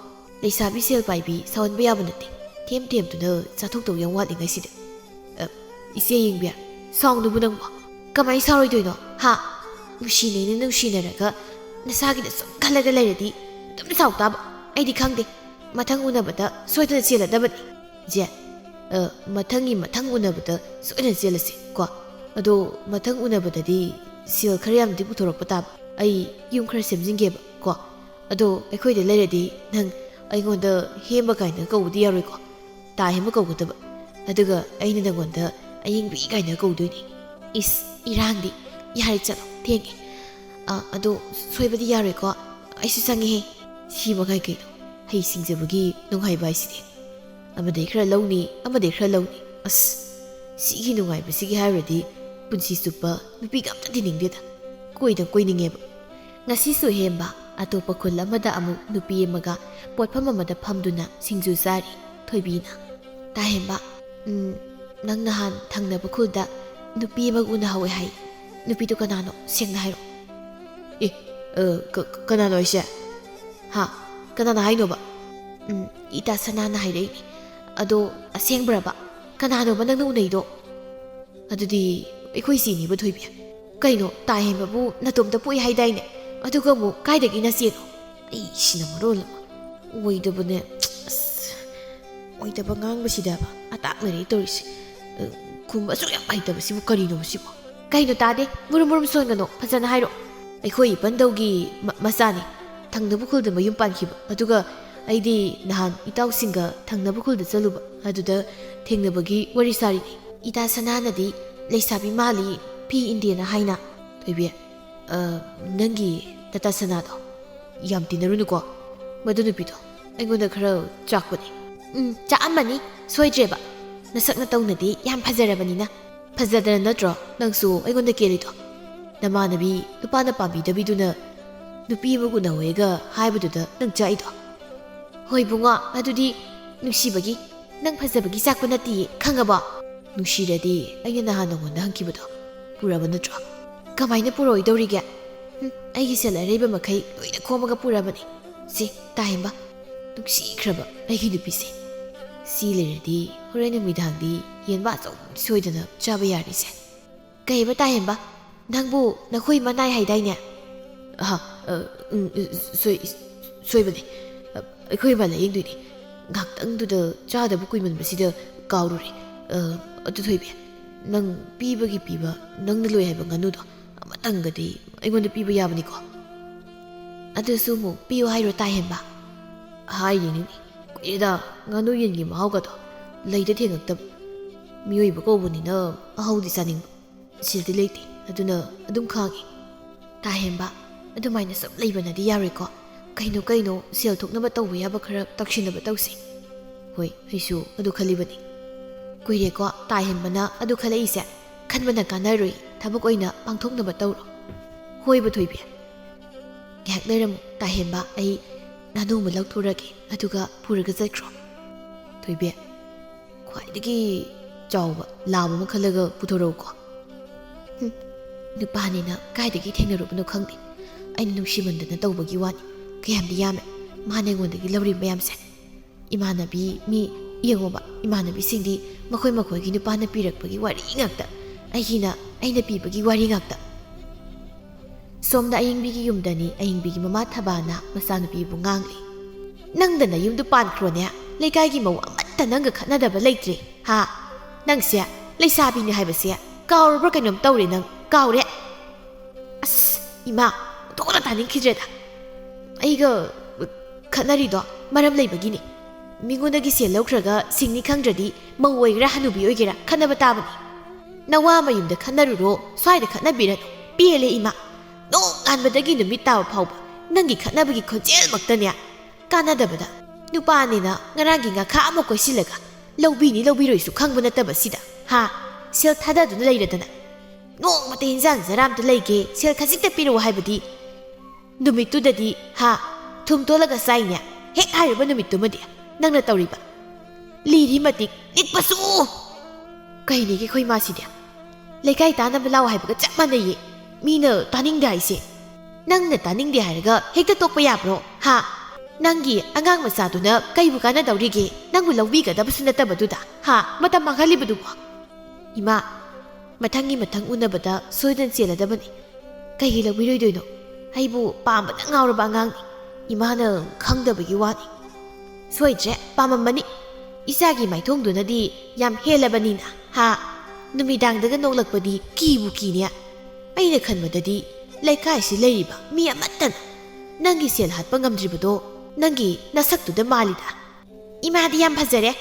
ꯂꯩꯁꯥꯕꯤ ꯁꯦꯜ ꯄꯥꯏꯕꯤ ꯁꯥꯎꯍꯟꯕ ꯌꯥꯕ ꯅꯠꯇꯦ꯫ ꯊꯦꯝ ꯊꯦꯝꯗꯨꯅ ꯆꯥꯊꯣꯛꯇꯧ ꯌꯥꯝ ꯋꯥꯠꯂꯤꯉꯩꯁꯤꯗ꯫ ꯑ, ꯏꯆꯦ ꯌꯦꯡꯕꯤꯌꯥ, ꯁꯥꯎꯅꯨꯕꯨ ꯅꯪꯕꯣ꯫ ꯀꯃꯥꯏꯅ ꯁꯥꯎꯔꯣꯏꯗꯣꯏꯅꯣ? ꯍꯥ? ꯅꯨꯡꯁꯤꯅꯩꯅ ꯅꯨꯡꯁꯤꯅꯔꯒ ꯅꯁꯥꯒꯤꯗ ꯁꯨꯝ ꯈꯜꯂꯒ ꯂꯩꯔꯗꯤ ꯑꯗꯨꯝ ꯁꯥꯎ ꯇꯥꯕ꯫ ꯑꯩꯗꯤ ꯈꯪꯗꯦ꯫ ꯃꯊꯪ ꯎꯅꯕꯗ ꯁꯣꯏꯗꯅ ꯆꯦꯜꯂꯗꯕꯅꯤ꯫ ꯏꯆꯦ, ꯑ, ꯃꯊꯪꯒꯤ ꯃꯊꯪ ꯎꯅꯕꯗ ꯁꯣꯏꯗꯅ ꯆꯦꯜꯂꯁꯤ ꯀꯣ꯫ ꯑꯗꯣ ꯃꯊꯪ ꯎꯅꯕꯗꯗꯤ ꯁꯦꯜ ꯈꯔ ꯌꯥꯝꯅꯗꯤ ꯄꯨꯊꯣꯔꯛꯄ ꯇꯥꯕ꯫ ꯑꯩ ꯌꯨꯝ ꯈꯔ ꯁꯦꯝꯖꯤꯟꯒꯦꯕ ꯀꯣ꯫ ꯑꯗꯣ ꯑꯩꯈꯣꯏꯗ ꯂꯩꯔꯗꯤ ꯅꯪ ꯑꯩꯉꯣꯟꯗ ꯍꯦꯝꯕ ꯀꯥꯏꯅ ꯀꯧꯕꯗꯤ ꯌꯥꯔꯣꯏꯀꯣ꯫ ꯇꯥ ꯍꯦꯝꯕ ꯀꯧꯒꯗꯕ꯫ ꯑꯗꯨꯒ ꯑꯩꯅ ꯅꯪꯉꯣꯟꯗ ꯑꯌꯤꯡꯕꯤ ꯀꯥꯏꯅ ꯀꯧꯗꯣꯏꯅꯤ꯫ ꯏꯁ, ꯏꯔꯥꯡꯗꯤ꯫ ꯌꯥꯔꯦ, ꯆꯠꯂꯣ, ꯊꯦꯡꯉꯦ꯫ ꯑ, ꯑꯗꯣ ꯁꯣꯏꯕꯗꯤ ꯌꯥꯔꯣꯏꯀꯣ꯫ ꯑꯩꯁꯨ ꯆꯪꯉꯦꯍꯦ꯫ ꯁꯤ ꯃꯉꯥꯏ ꯀꯩꯅꯣ꯫ ꯍꯩ ꯁꯤꯡꯖꯕꯒꯤ ꯅꯨꯡꯉꯥꯏꯕ ꯍꯥꯏꯁꯤꯗꯤ꯫ ꯑꯃꯗꯩ ꯈꯔ ꯂꯧꯅꯤ, ꯑꯃꯗꯩ ꯈꯔ ꯂꯧꯅꯤ꯫ ꯑꯁ, ꯁꯤꯒꯤ ꯅꯨꯡꯉꯥꯏꯕꯁꯤꯒꯤ ꯍꯥꯏꯔꯨꯔꯗꯤ ꯄꯨꯟꯁꯤ ꯆꯨꯞꯄ ꯅꯨꯄꯤꯒ ꯑꯝꯇ ꯇꯤꯟꯅꯤꯡꯗꯦꯗ꯫ ꯀꯣꯏꯗꯪ ꯀꯣꯏꯅꯤꯡꯉꯦꯕ꯫ ꯉꯁꯤꯁꯨ ꯍꯦꯝꯕ ꯑꯇꯣꯞꯄ ꯈꯨꯜ ꯑꯃꯗ ꯑꯃꯨꯛ ꯅꯨꯄꯤ ꯑꯃꯒ ꯄꯣꯠꯐꯝ ꯑꯃꯗ ꯐꯝꯗꯨꯅ ꯁꯤꯡꯖꯨ ꯆꯥꯔꯤ꯫ ꯊꯣꯏꯕꯤꯅ, "ꯇꯥ ꯍꯦꯝꯕ, ꯎꯝ, ꯅꯪ ꯅꯍꯥꯟ ꯊꯪꯅꯕ ꯈꯨꯜꯗ ꯅꯨꯄꯤ ꯑꯃꯒ ꯎꯅꯍꯧꯋꯦ ꯍꯥꯏ꯫ ꯅꯨꯄꯤꯗꯨ ꯀꯅꯥꯅꯣ? ꯁꯦꯡꯅ ꯍꯥꯏꯔꯛꯑꯣ꯫" "ꯑꯦ, ꯑ, ꯀ-, ꯀ-, ꯀꯅꯥꯅꯣ ꯍꯥꯏꯁꯦ? ꯍꯥ? ꯀꯅꯥꯅ ꯍꯥꯏꯅꯣꯕ?" "ꯎꯝ, ꯏꯇꯥ ꯁꯅꯥꯅ ꯍꯥꯏꯔꯛꯏꯅꯦ꯫ ꯑꯗꯣ ꯑꯁꯦꯡꯕ꯭ꯔꯕ? ꯀꯅꯥꯅꯣꯕ ꯅꯪꯅ ꯎꯅꯩꯗꯣ?" "ꯑꯗꯨꯗꯤ ꯑꯩꯈꯣꯏ ꯆꯦꯅꯦꯕ, ꯊꯣꯏꯕꯤ꯫" "ꯀꯩꯅꯣ, ꯇꯥ ꯍꯦꯟꯕꯕꯨ ꯅꯇꯣꯝꯇ ꯄꯣꯛꯏ ꯍꯥꯏꯗꯥꯏꯅꯦ? ꯑꯗꯨꯒ ꯑꯃꯨꯛ ꯀꯥꯏꯗꯒꯤ ꯅꯆꯦꯅꯣ?" ꯑꯩ ꯁꯤꯅ ꯃꯔꯣꯜ ꯑꯃ꯫ ꯑꯣꯏꯗꯕꯅꯦ꯫ ꯑꯁ, ꯑꯣꯏꯗꯕ ꯉꯥꯡꯕꯁꯤꯗꯕ ꯑꯇꯥꯛꯅꯔꯦ ꯇꯧꯔꯤꯁꯦ꯫ ꯑ, ꯈꯨꯝꯕ ꯑꯁꯨꯛ ꯌꯥꯝ ꯍꯩꯇꯕꯁꯤꯕꯨ ꯀꯔꯤꯅꯣ ꯁꯤꯕꯣ? ꯀꯩꯅꯣ ꯇꯥꯗꯦ? ꯃꯨꯔꯨꯝ ꯃꯨꯔꯨꯝ ꯁꯣꯟꯒꯅꯣ, ꯐꯖꯅ ꯍꯥꯏꯔꯣ꯫ ꯑꯩꯈꯣꯏ ꯏꯄꯟꯗꯧꯒꯤ ꯃ-, ꯃꯆꯥꯅꯤ, ꯊꯪꯅꯕ ꯈꯨꯜꯗ ꯃꯌꯨꯝ ꯄꯥꯟꯈꯤꯕ꯫ ꯑꯗꯨꯒ ꯑꯩꯗꯤ ꯅꯍꯥꯟ ꯏꯇꯥꯎꯁꯤꯡꯒ ꯊꯪꯅꯕ ꯈꯨꯜꯗ ꯆꯠꯂꯨꯕ, ꯑꯗꯨꯗ ꯊꯦꯡꯅꯕꯒꯤ ꯋꯥꯔꯤ ꯁꯥꯔꯤꯅꯤ꯫ ꯏꯇꯥ ꯁꯅꯥꯅꯗꯤ ꯂꯩꯁꯥꯕꯤ ꯃꯥꯜꯂꯤ, ꯐꯤ ꯏꯟꯗꯦꯅ ꯍꯥꯏꯅ꯫ ꯊꯣꯏꯕꯤ, ꯑ, ꯅꯪꯒꯤ ꯇꯇꯥ ꯁꯅꯥꯗꯣ ꯌꯥꯝ ꯇꯤꯟꯅꯔꯨꯅꯨꯀꯣ꯫ ꯃꯗꯨ ꯅꯨꯄꯤꯗꯣ ꯑꯩꯉꯣꯟꯗ ꯈꯔ ꯆꯥꯛꯄꯅꯦ꯫ ꯎꯝ, ꯆꯥꯛꯑꯝꯃꯅꯤ, ꯁꯣꯏꯗ꯭ꯔꯦꯕ꯫ ꯅꯁꯛ ꯅꯇꯧꯅꯗꯤ ꯌꯥꯝ ꯐꯖꯔꯕꯅꯤꯅ꯫ ꯐꯖꯗꯅ ꯅꯠꯇ꯭ꯔꯣ ꯅꯪꯁꯨ ꯑꯩꯉꯣꯟꯗ ꯀꯦꯜꯂꯤꯗꯣ? ꯅꯃꯥꯟꯅꯕꯤ ꯅꯨꯄꯥꯅ ꯄꯥꯝꯕꯤꯗꯕꯤꯗꯨꯅ ꯅꯨꯄꯤ ꯑꯃ ꯎꯅꯍꯧꯋꯦꯒ ꯍꯥꯏꯕꯗꯨꯗ ꯅꯪ ꯆꯥꯛꯏꯗꯣ? ꯍꯣꯏ ꯕꯨꯡꯉꯣ, ꯑꯗꯨꯗꯤ ꯅꯨꯡꯁꯤꯕꯒꯤ, ꯅꯪ ꯐꯖꯕꯒꯤ ꯆꯥꯛꯄ ꯅꯠꯇꯤꯌꯦ, ꯈꯪꯉꯕꯣ? ꯅꯨꯡꯁꯤꯔꯗꯤ ꯑꯩꯅ ꯅꯍꯥꯟ ꯅꯉꯣꯟꯗ ꯍꯪꯈꯤꯕꯗꯣ ꯄꯨꯔꯕ ꯅꯠꯇ꯭ꯔꯣ? ꯀꯃꯥꯏꯅ ꯄꯨꯔꯛꯑꯣꯏꯗꯧꯔꯤꯒꯦ? ꯍꯨꯝ, ꯑꯩꯒꯤ ꯁꯦꯜ ꯑꯔꯩꯕ ꯃꯈꯩ ꯂꯣꯏꯅ ꯈꯣꯝꯃꯒ ꯄꯨꯔꯕꯅꯤ꯫ ꯁꯤ, ꯇꯥꯍꯦꯟꯕ, ꯅꯨꯡꯁꯤꯈ꯭ꯔꯕ ꯑꯩꯒꯤ ꯅꯨꯄꯤꯁꯦ꯫ ꯁꯤ ꯂꯩꯔꯗꯤ ꯍꯣꯔꯦꯟ ꯅꯨꯃꯤꯗꯥꯡꯗꯤ ꯌꯦꯟꯕ ꯑꯆꯧꯕ ꯁꯣꯏꯗꯅ ꯆꯥꯕ ꯌꯥꯔꯤꯁꯦ꯫ ꯀꯩꯕ ꯇꯥꯍꯦꯟꯕ? ꯅꯪꯕꯨ ꯅꯈꯣꯏ ꯏꯃꯥ ꯅꯥꯏ ꯍꯥꯏꯗꯥꯏꯅꯦ? ꯑꯍ, ꯑ, ꯎꯝ, ꯁꯣꯏ-, ꯁꯣꯏꯕꯅꯦ꯫ ꯑ, ꯑꯩꯈꯣꯏ ꯏꯃꯥ ꯂꯥꯌꯦꯡꯗꯣꯏꯅꯦ꯫ ꯉꯥꯛꯇꯪꯗꯨꯗ ꯆꯥꯗꯕ ꯀꯨꯏꯃꯟꯕꯁꯤꯗ ꯀꯥꯎꯔꯨꯔꯦ꯫ ꯑ, ꯑꯗꯨ ꯊꯣꯏꯕꯤ, ꯅꯪ ꯄꯤꯕꯒꯤ ꯄꯤꯕ, ꯅꯪꯅ ꯂꯣꯏ ꯍꯥꯏꯕ ꯉꯥꯅꯨꯗꯣ ꯑꯃꯇꯪꯒꯗꯤ ꯑꯩꯉꯣꯟꯗ ꯄꯤꯕ ꯌꯥꯕꯅꯤꯀꯣ? ꯑꯗꯨꯁꯨ ꯑꯃꯨꯛ ꯄꯤꯌꯨ ꯍꯥꯏꯔꯣ ꯇꯥꯍꯦꯟꯕ? ꯍꯥꯏꯔꯤꯅꯤꯅꯦ, ꯀꯨꯏꯔꯦꯗ ꯉꯥꯅꯨ ꯌꯦꯟꯒꯤ ꯃꯍꯥꯎꯒꯗꯣ ꯂꯩꯗ ꯊꯦꯡꯉꯛꯇꯕ꯫ ꯃꯤꯑꯣꯏꯕ ꯀꯧꯕꯅꯤꯅ ꯑꯍꯧꯗꯤ ꯆꯥꯅꯤꯡꯕ꯫ ꯁꯦꯜꯗꯤ ꯂꯩꯇꯦ, ꯑꯗꯨꯅ ꯑꯗꯨꯝ ꯈꯥꯡꯉꯤ꯫ ꯇꯥꯍꯦꯟꯕ, ꯑꯗꯨꯃꯥꯏꯅ ꯁꯨꯝ ꯂꯩꯕꯅꯗꯤ ꯌꯥꯔꯣꯏꯀꯣ꯫ ꯀꯩꯅꯣ ꯀꯩꯅꯣ ꯁꯦꯜ ꯊꯣꯛꯅꯕ ꯇꯧꯕ ꯌꯥꯕ ꯈꯔ ꯇꯧꯁꯤꯟꯅꯕ ꯇꯧꯁꯤ꯫ ꯍꯣꯏ, ꯑꯩꯁꯨ ꯑꯗꯨ ꯈꯜꯂꯤꯕꯅꯤ꯫ ꯀꯨꯏꯔꯦꯀꯣ ꯇꯥꯍꯦꯟꯕꯅ ꯑꯗꯨ ꯈꯜꯂꯛꯏꯁꯦ꯫ ꯈꯟꯕꯅ ꯀꯥꯟꯅꯔꯣꯏ, ꯊꯕꯛ ꯑꯣꯏꯅ ꯄꯥꯡꯊꯣꯛꯅꯕ ꯇꯧꯔꯣ꯫ ꯍꯣꯏꯕ ꯊꯣꯏꯕꯤ꯫ ꯉꯥꯏꯍꯥꯛ ꯂꯩꯔꯝꯃꯨ ꯇꯥꯍꯦꯟꯕ, ꯑꯩ ꯉꯥꯅꯨ ꯑꯃ ꯂꯧꯊꯣꯔꯛꯀꯦ, ꯑꯗꯨꯒ ꯄꯨꯔꯒ ꯆꯠꯈ꯭ꯔꯣ꯫ ꯊꯣꯏꯕꯤ, ꯈ꯭ꯋꯥꯏꯗꯒꯤ ꯆꯥꯎꯕ ꯂꯥꯕ ꯑꯃ ꯈꯜꯂꯒ ꯄꯨꯊꯣꯔꯛꯎꯀꯣ꯫ ꯍꯨꯝ, ꯅꯨꯄꯥꯅꯤꯅ ꯀꯥꯏꯗꯒꯤ ꯊꯦꯡꯅꯔꯨꯕꯅꯣ ꯈꯪꯗꯦ꯫ ꯑꯩꯅ ꯅꯨꯡꯁꯤꯃꯟꯗꯅ ꯇꯧꯕꯒꯤ ꯋꯥꯅꯤ꯫ ꯀꯌꯥꯝꯗꯤ ꯌꯥꯝꯃꯦ ꯃꯥꯅ ꯑꯩꯉꯣꯟꯗꯒꯤ ꯂꯧꯔꯤ ꯃꯌꯥꯝꯁꯦ꯫ ꯏꯃꯥꯟꯅꯕꯤ, ꯃꯤ ꯌꯦꯡꯉꯣꯕ, ꯏꯃꯥꯟꯅꯕꯤꯁꯤꯡꯗꯤ ꯃꯈꯣꯏ ꯃꯈꯣꯏꯒꯤ ꯅꯨꯄꯥꯅ ꯄꯤꯔꯛꯄꯒꯤ ꯋꯥꯔꯤ ꯉꯥꯛꯇ, ꯑꯩꯒꯤꯅ ꯑꯩꯅ ꯄꯤꯕꯒꯤ ꯋꯥꯔꯤ ꯉꯥꯛꯇ꯫ ꯁꯣꯝꯗ ꯑꯌꯤꯡꯕꯤꯒꯤ ꯌꯨꯝꯗꯅꯤ ꯑꯌꯤꯡꯕꯤꯒꯤ ꯃꯃꯥ ꯊꯕꯥꯅ ꯃꯆꯥꯅꯨꯄꯤꯕꯨ ꯉꯥꯡꯂꯤ꯫ "ꯅꯪꯗ ꯅꯌꯨꯝꯗꯨ ꯄꯥꯟꯈ꯭ꯔꯣꯅꯦ, ꯂꯩꯀꯥꯏꯒꯤ ꯃꯧ ꯑꯃꯠꯇ ꯅꯪꯒ ꯈꯠꯅꯗꯕ ꯂꯩꯇ꯭ꯔꯦ, ꯍꯥ? ꯅꯪꯁꯦ ꯂꯩꯁꯥꯕꯤꯅꯤ ꯍꯥꯏꯕꯁꯦ ꯀꯥꯎꯔꯕ꯭ꯔꯥ? ꯀꯩꯅꯣꯝ ꯇꯧꯔꯦ ꯅꯪ꯫ ꯀꯥꯎꯔꯦ? ꯑꯁ, ꯏꯃꯥ, ꯑꯣꯟꯊꯣꯛꯅ ꯇꯥꯅꯤꯡꯈꯤꯗ꯭ꯔꯦꯗ꯫ ꯑꯩꯒ ꯈꯠꯅꯔꯤꯗꯣ ꯃꯔꯝ ꯂꯩꯕꯒꯤꯅꯤ꯫ ꯃꯤꯉꯣꯟꯗꯒꯤ ꯁꯦꯜ ꯂꯧꯈ꯭ꯔꯒ ꯁꯤꯡꯅꯤ ꯈꯪꯗ꯭ꯔꯗꯤ, ꯃꯧ ꯑꯣꯏꯒꯦꯔꯥ ꯍꯅꯨꯕꯤ ꯑꯣꯏꯒꯦꯔꯥ ꯈꯠꯅꯕ ꯇꯥꯕꯅꯤ꯫ ꯅꯋꯥ ꯃꯌꯨꯝꯗ ꯈꯠꯅꯔꯨꯔꯣ, ꯁ꯭ꯋꯥꯏꯗ ꯈꯠꯅꯕꯤꯔꯅꯨ꯫ ꯄꯦꯜꯂꯦ ꯏꯃꯥ꯫ ꯅꯣꯡꯉꯥꯟꯕꯗꯒꯤ ꯅꯨꯃꯤꯠ ꯇꯥꯕ ꯐꯥꯎꯕ ꯅꯪꯒꯤ ꯈꯠꯅꯕꯒꯤ ꯈꯣꯟꯖꯦꯜꯃꯛꯇꯅꯦ꯫ ꯀꯥꯟꯅꯗꯕꯗ, ꯅꯨꯄꯥꯅꯦꯅ ꯉꯔꯥꯡꯒꯤ ꯉꯥꯈꯥ ꯑꯃ ꯀꯣꯏꯁꯤꯜꯂꯒ ꯂꯧꯕꯤꯅꯤ ꯂꯧꯕꯤꯔꯣꯏꯁꯨ ꯈꯪꯕ ꯅꯠꯇꯕꯁꯤꯗ, ꯍꯥ? ꯁꯦꯜ ꯊꯥꯗꯗꯨꯅ ꯂꯩꯔꯗꯅ꯫ ꯅꯣꯡꯃꯇ ꯍꯤꯟꯖꯥꯡ ꯆꯔꯥ ꯑꯝꯇ ꯂꯩꯒꯦ, ꯁꯦꯜ ꯈꯖꯤꯛꯇ ꯄꯤꯔꯛꯑꯣ ꯍꯥꯏꯕꯗꯤ ꯅꯨꯃꯤꯠꯇꯨꯗꯗꯤ, ꯍꯥ? ꯊꯨꯝ ꯇꯣꯠꯂꯒ ꯆꯥꯏꯅꯦ꯫ ꯍꯦꯛ ꯍꯥꯏꯔꯨꯕ ꯅꯨꯃꯤꯠꯇꯨꯃꯗꯤ ꯅꯪꯅ ꯇꯧꯔꯤꯕ ꯂꯤꯔꯤ ꯃꯇꯤꯛ ꯅꯤꯛꯄꯁꯨ꯫ ꯀꯩꯅꯦꯒꯦ ꯑꯩꯈꯣꯏ ꯃꯥꯁꯤꯗꯤ? ꯂꯩꯀꯥꯏ ꯇꯥꯅꯕ ꯂꯥꯛꯑꯣ ꯍꯥꯏꯕꯒ ꯆꯞ ꯃꯥꯟꯅꯩꯌꯦ꯫ ꯃꯤꯅ ꯇꯥꯅꯤꯡꯗꯦ ꯍꯥꯏꯁꯦ꯫ ꯅꯪꯅ ꯇꯥꯅꯤꯡꯗꯦ ꯍꯥꯏꯔꯒ ꯍꯦꯛꯇ ꯇꯣꯛꯄ ꯌꯥꯕ꯭ꯔꯣ? ꯍꯥ? ꯅꯪꯒꯤ ꯑꯉꯥꯡ ꯃꯆꯥꯗꯨꯅ ꯀꯩꯕꯨ ꯀꯥꯟꯅꯗꯧꯔꯤꯒꯦ? ꯅꯪꯕꯨ ꯂꯧꯕꯤꯒꯗꯕꯁꯨ ꯅꯠꯇꯕꯗꯨꯗ, ꯍꯥ? ꯃꯇꯝ ꯃꯥꯡꯍꯜꯂꯤꯕꯗꯨꯕꯨ? ꯏꯃꯥ, ꯃꯊꯪꯒꯤ ꯃꯊꯪ ꯎꯅꯕꯗ ꯁꯣꯏꯗꯅ ꯆꯦꯜꯂꯗꯕꯅꯤ꯫ ꯀꯩꯒꯤ ꯂꯧꯕꯤꯔꯣꯏꯗꯣꯏꯅꯣ? ꯑꯩꯕꯨ ꯄꯥꯝꯕꯗ ꯉꯥꯎꯔꯕ ꯑꯉꯥꯡꯅꯤ꯫ ꯏꯃꯥꯅ ꯈꯪꯗꯕꯒꯤ ꯋꯥꯅꯤ꯫ ꯁꯣꯏꯗ꯭ꯔꯦ, ꯄꯥꯝꯃꯝꯃꯅꯤ꯫ ꯏꯆꯥꯒꯤ ꯃꯥꯏꯊꯣꯡꯗꯨꯅꯗꯤ ꯌꯥꯝ ꯍꯦꯜꯂꯕꯅꯤꯅ, ꯍꯥ? ꯅꯨꯃꯤꯗꯥꯡꯗꯒ ꯅꯣꯛꯂꯛꯄꯗꯤ ꯀꯤꯕꯨ ꯀꯤꯅꯦ꯫ ꯑꯩꯅ ꯈꯟꯕꯗꯗꯤ ꯂꯩꯀꯥꯏꯁꯤ ꯂꯩꯔꯤꯕ ꯃꯤ ꯑꯃꯠꯇꯅ ꯅꯪꯒꯤ ꯁꯦꯜ ꯍꯥꯠꯄ ꯉꯝꯗ꯭ꯔꯤꯕꯗꯣ ꯅꯪꯒꯤ ꯅꯁꯛꯇꯨꯗ ꯃꯥꯜꯂꯤꯗ꯫ ꯏꯃꯥꯗꯤ ꯌꯥꯝ ꯐꯖꯔꯦ꯫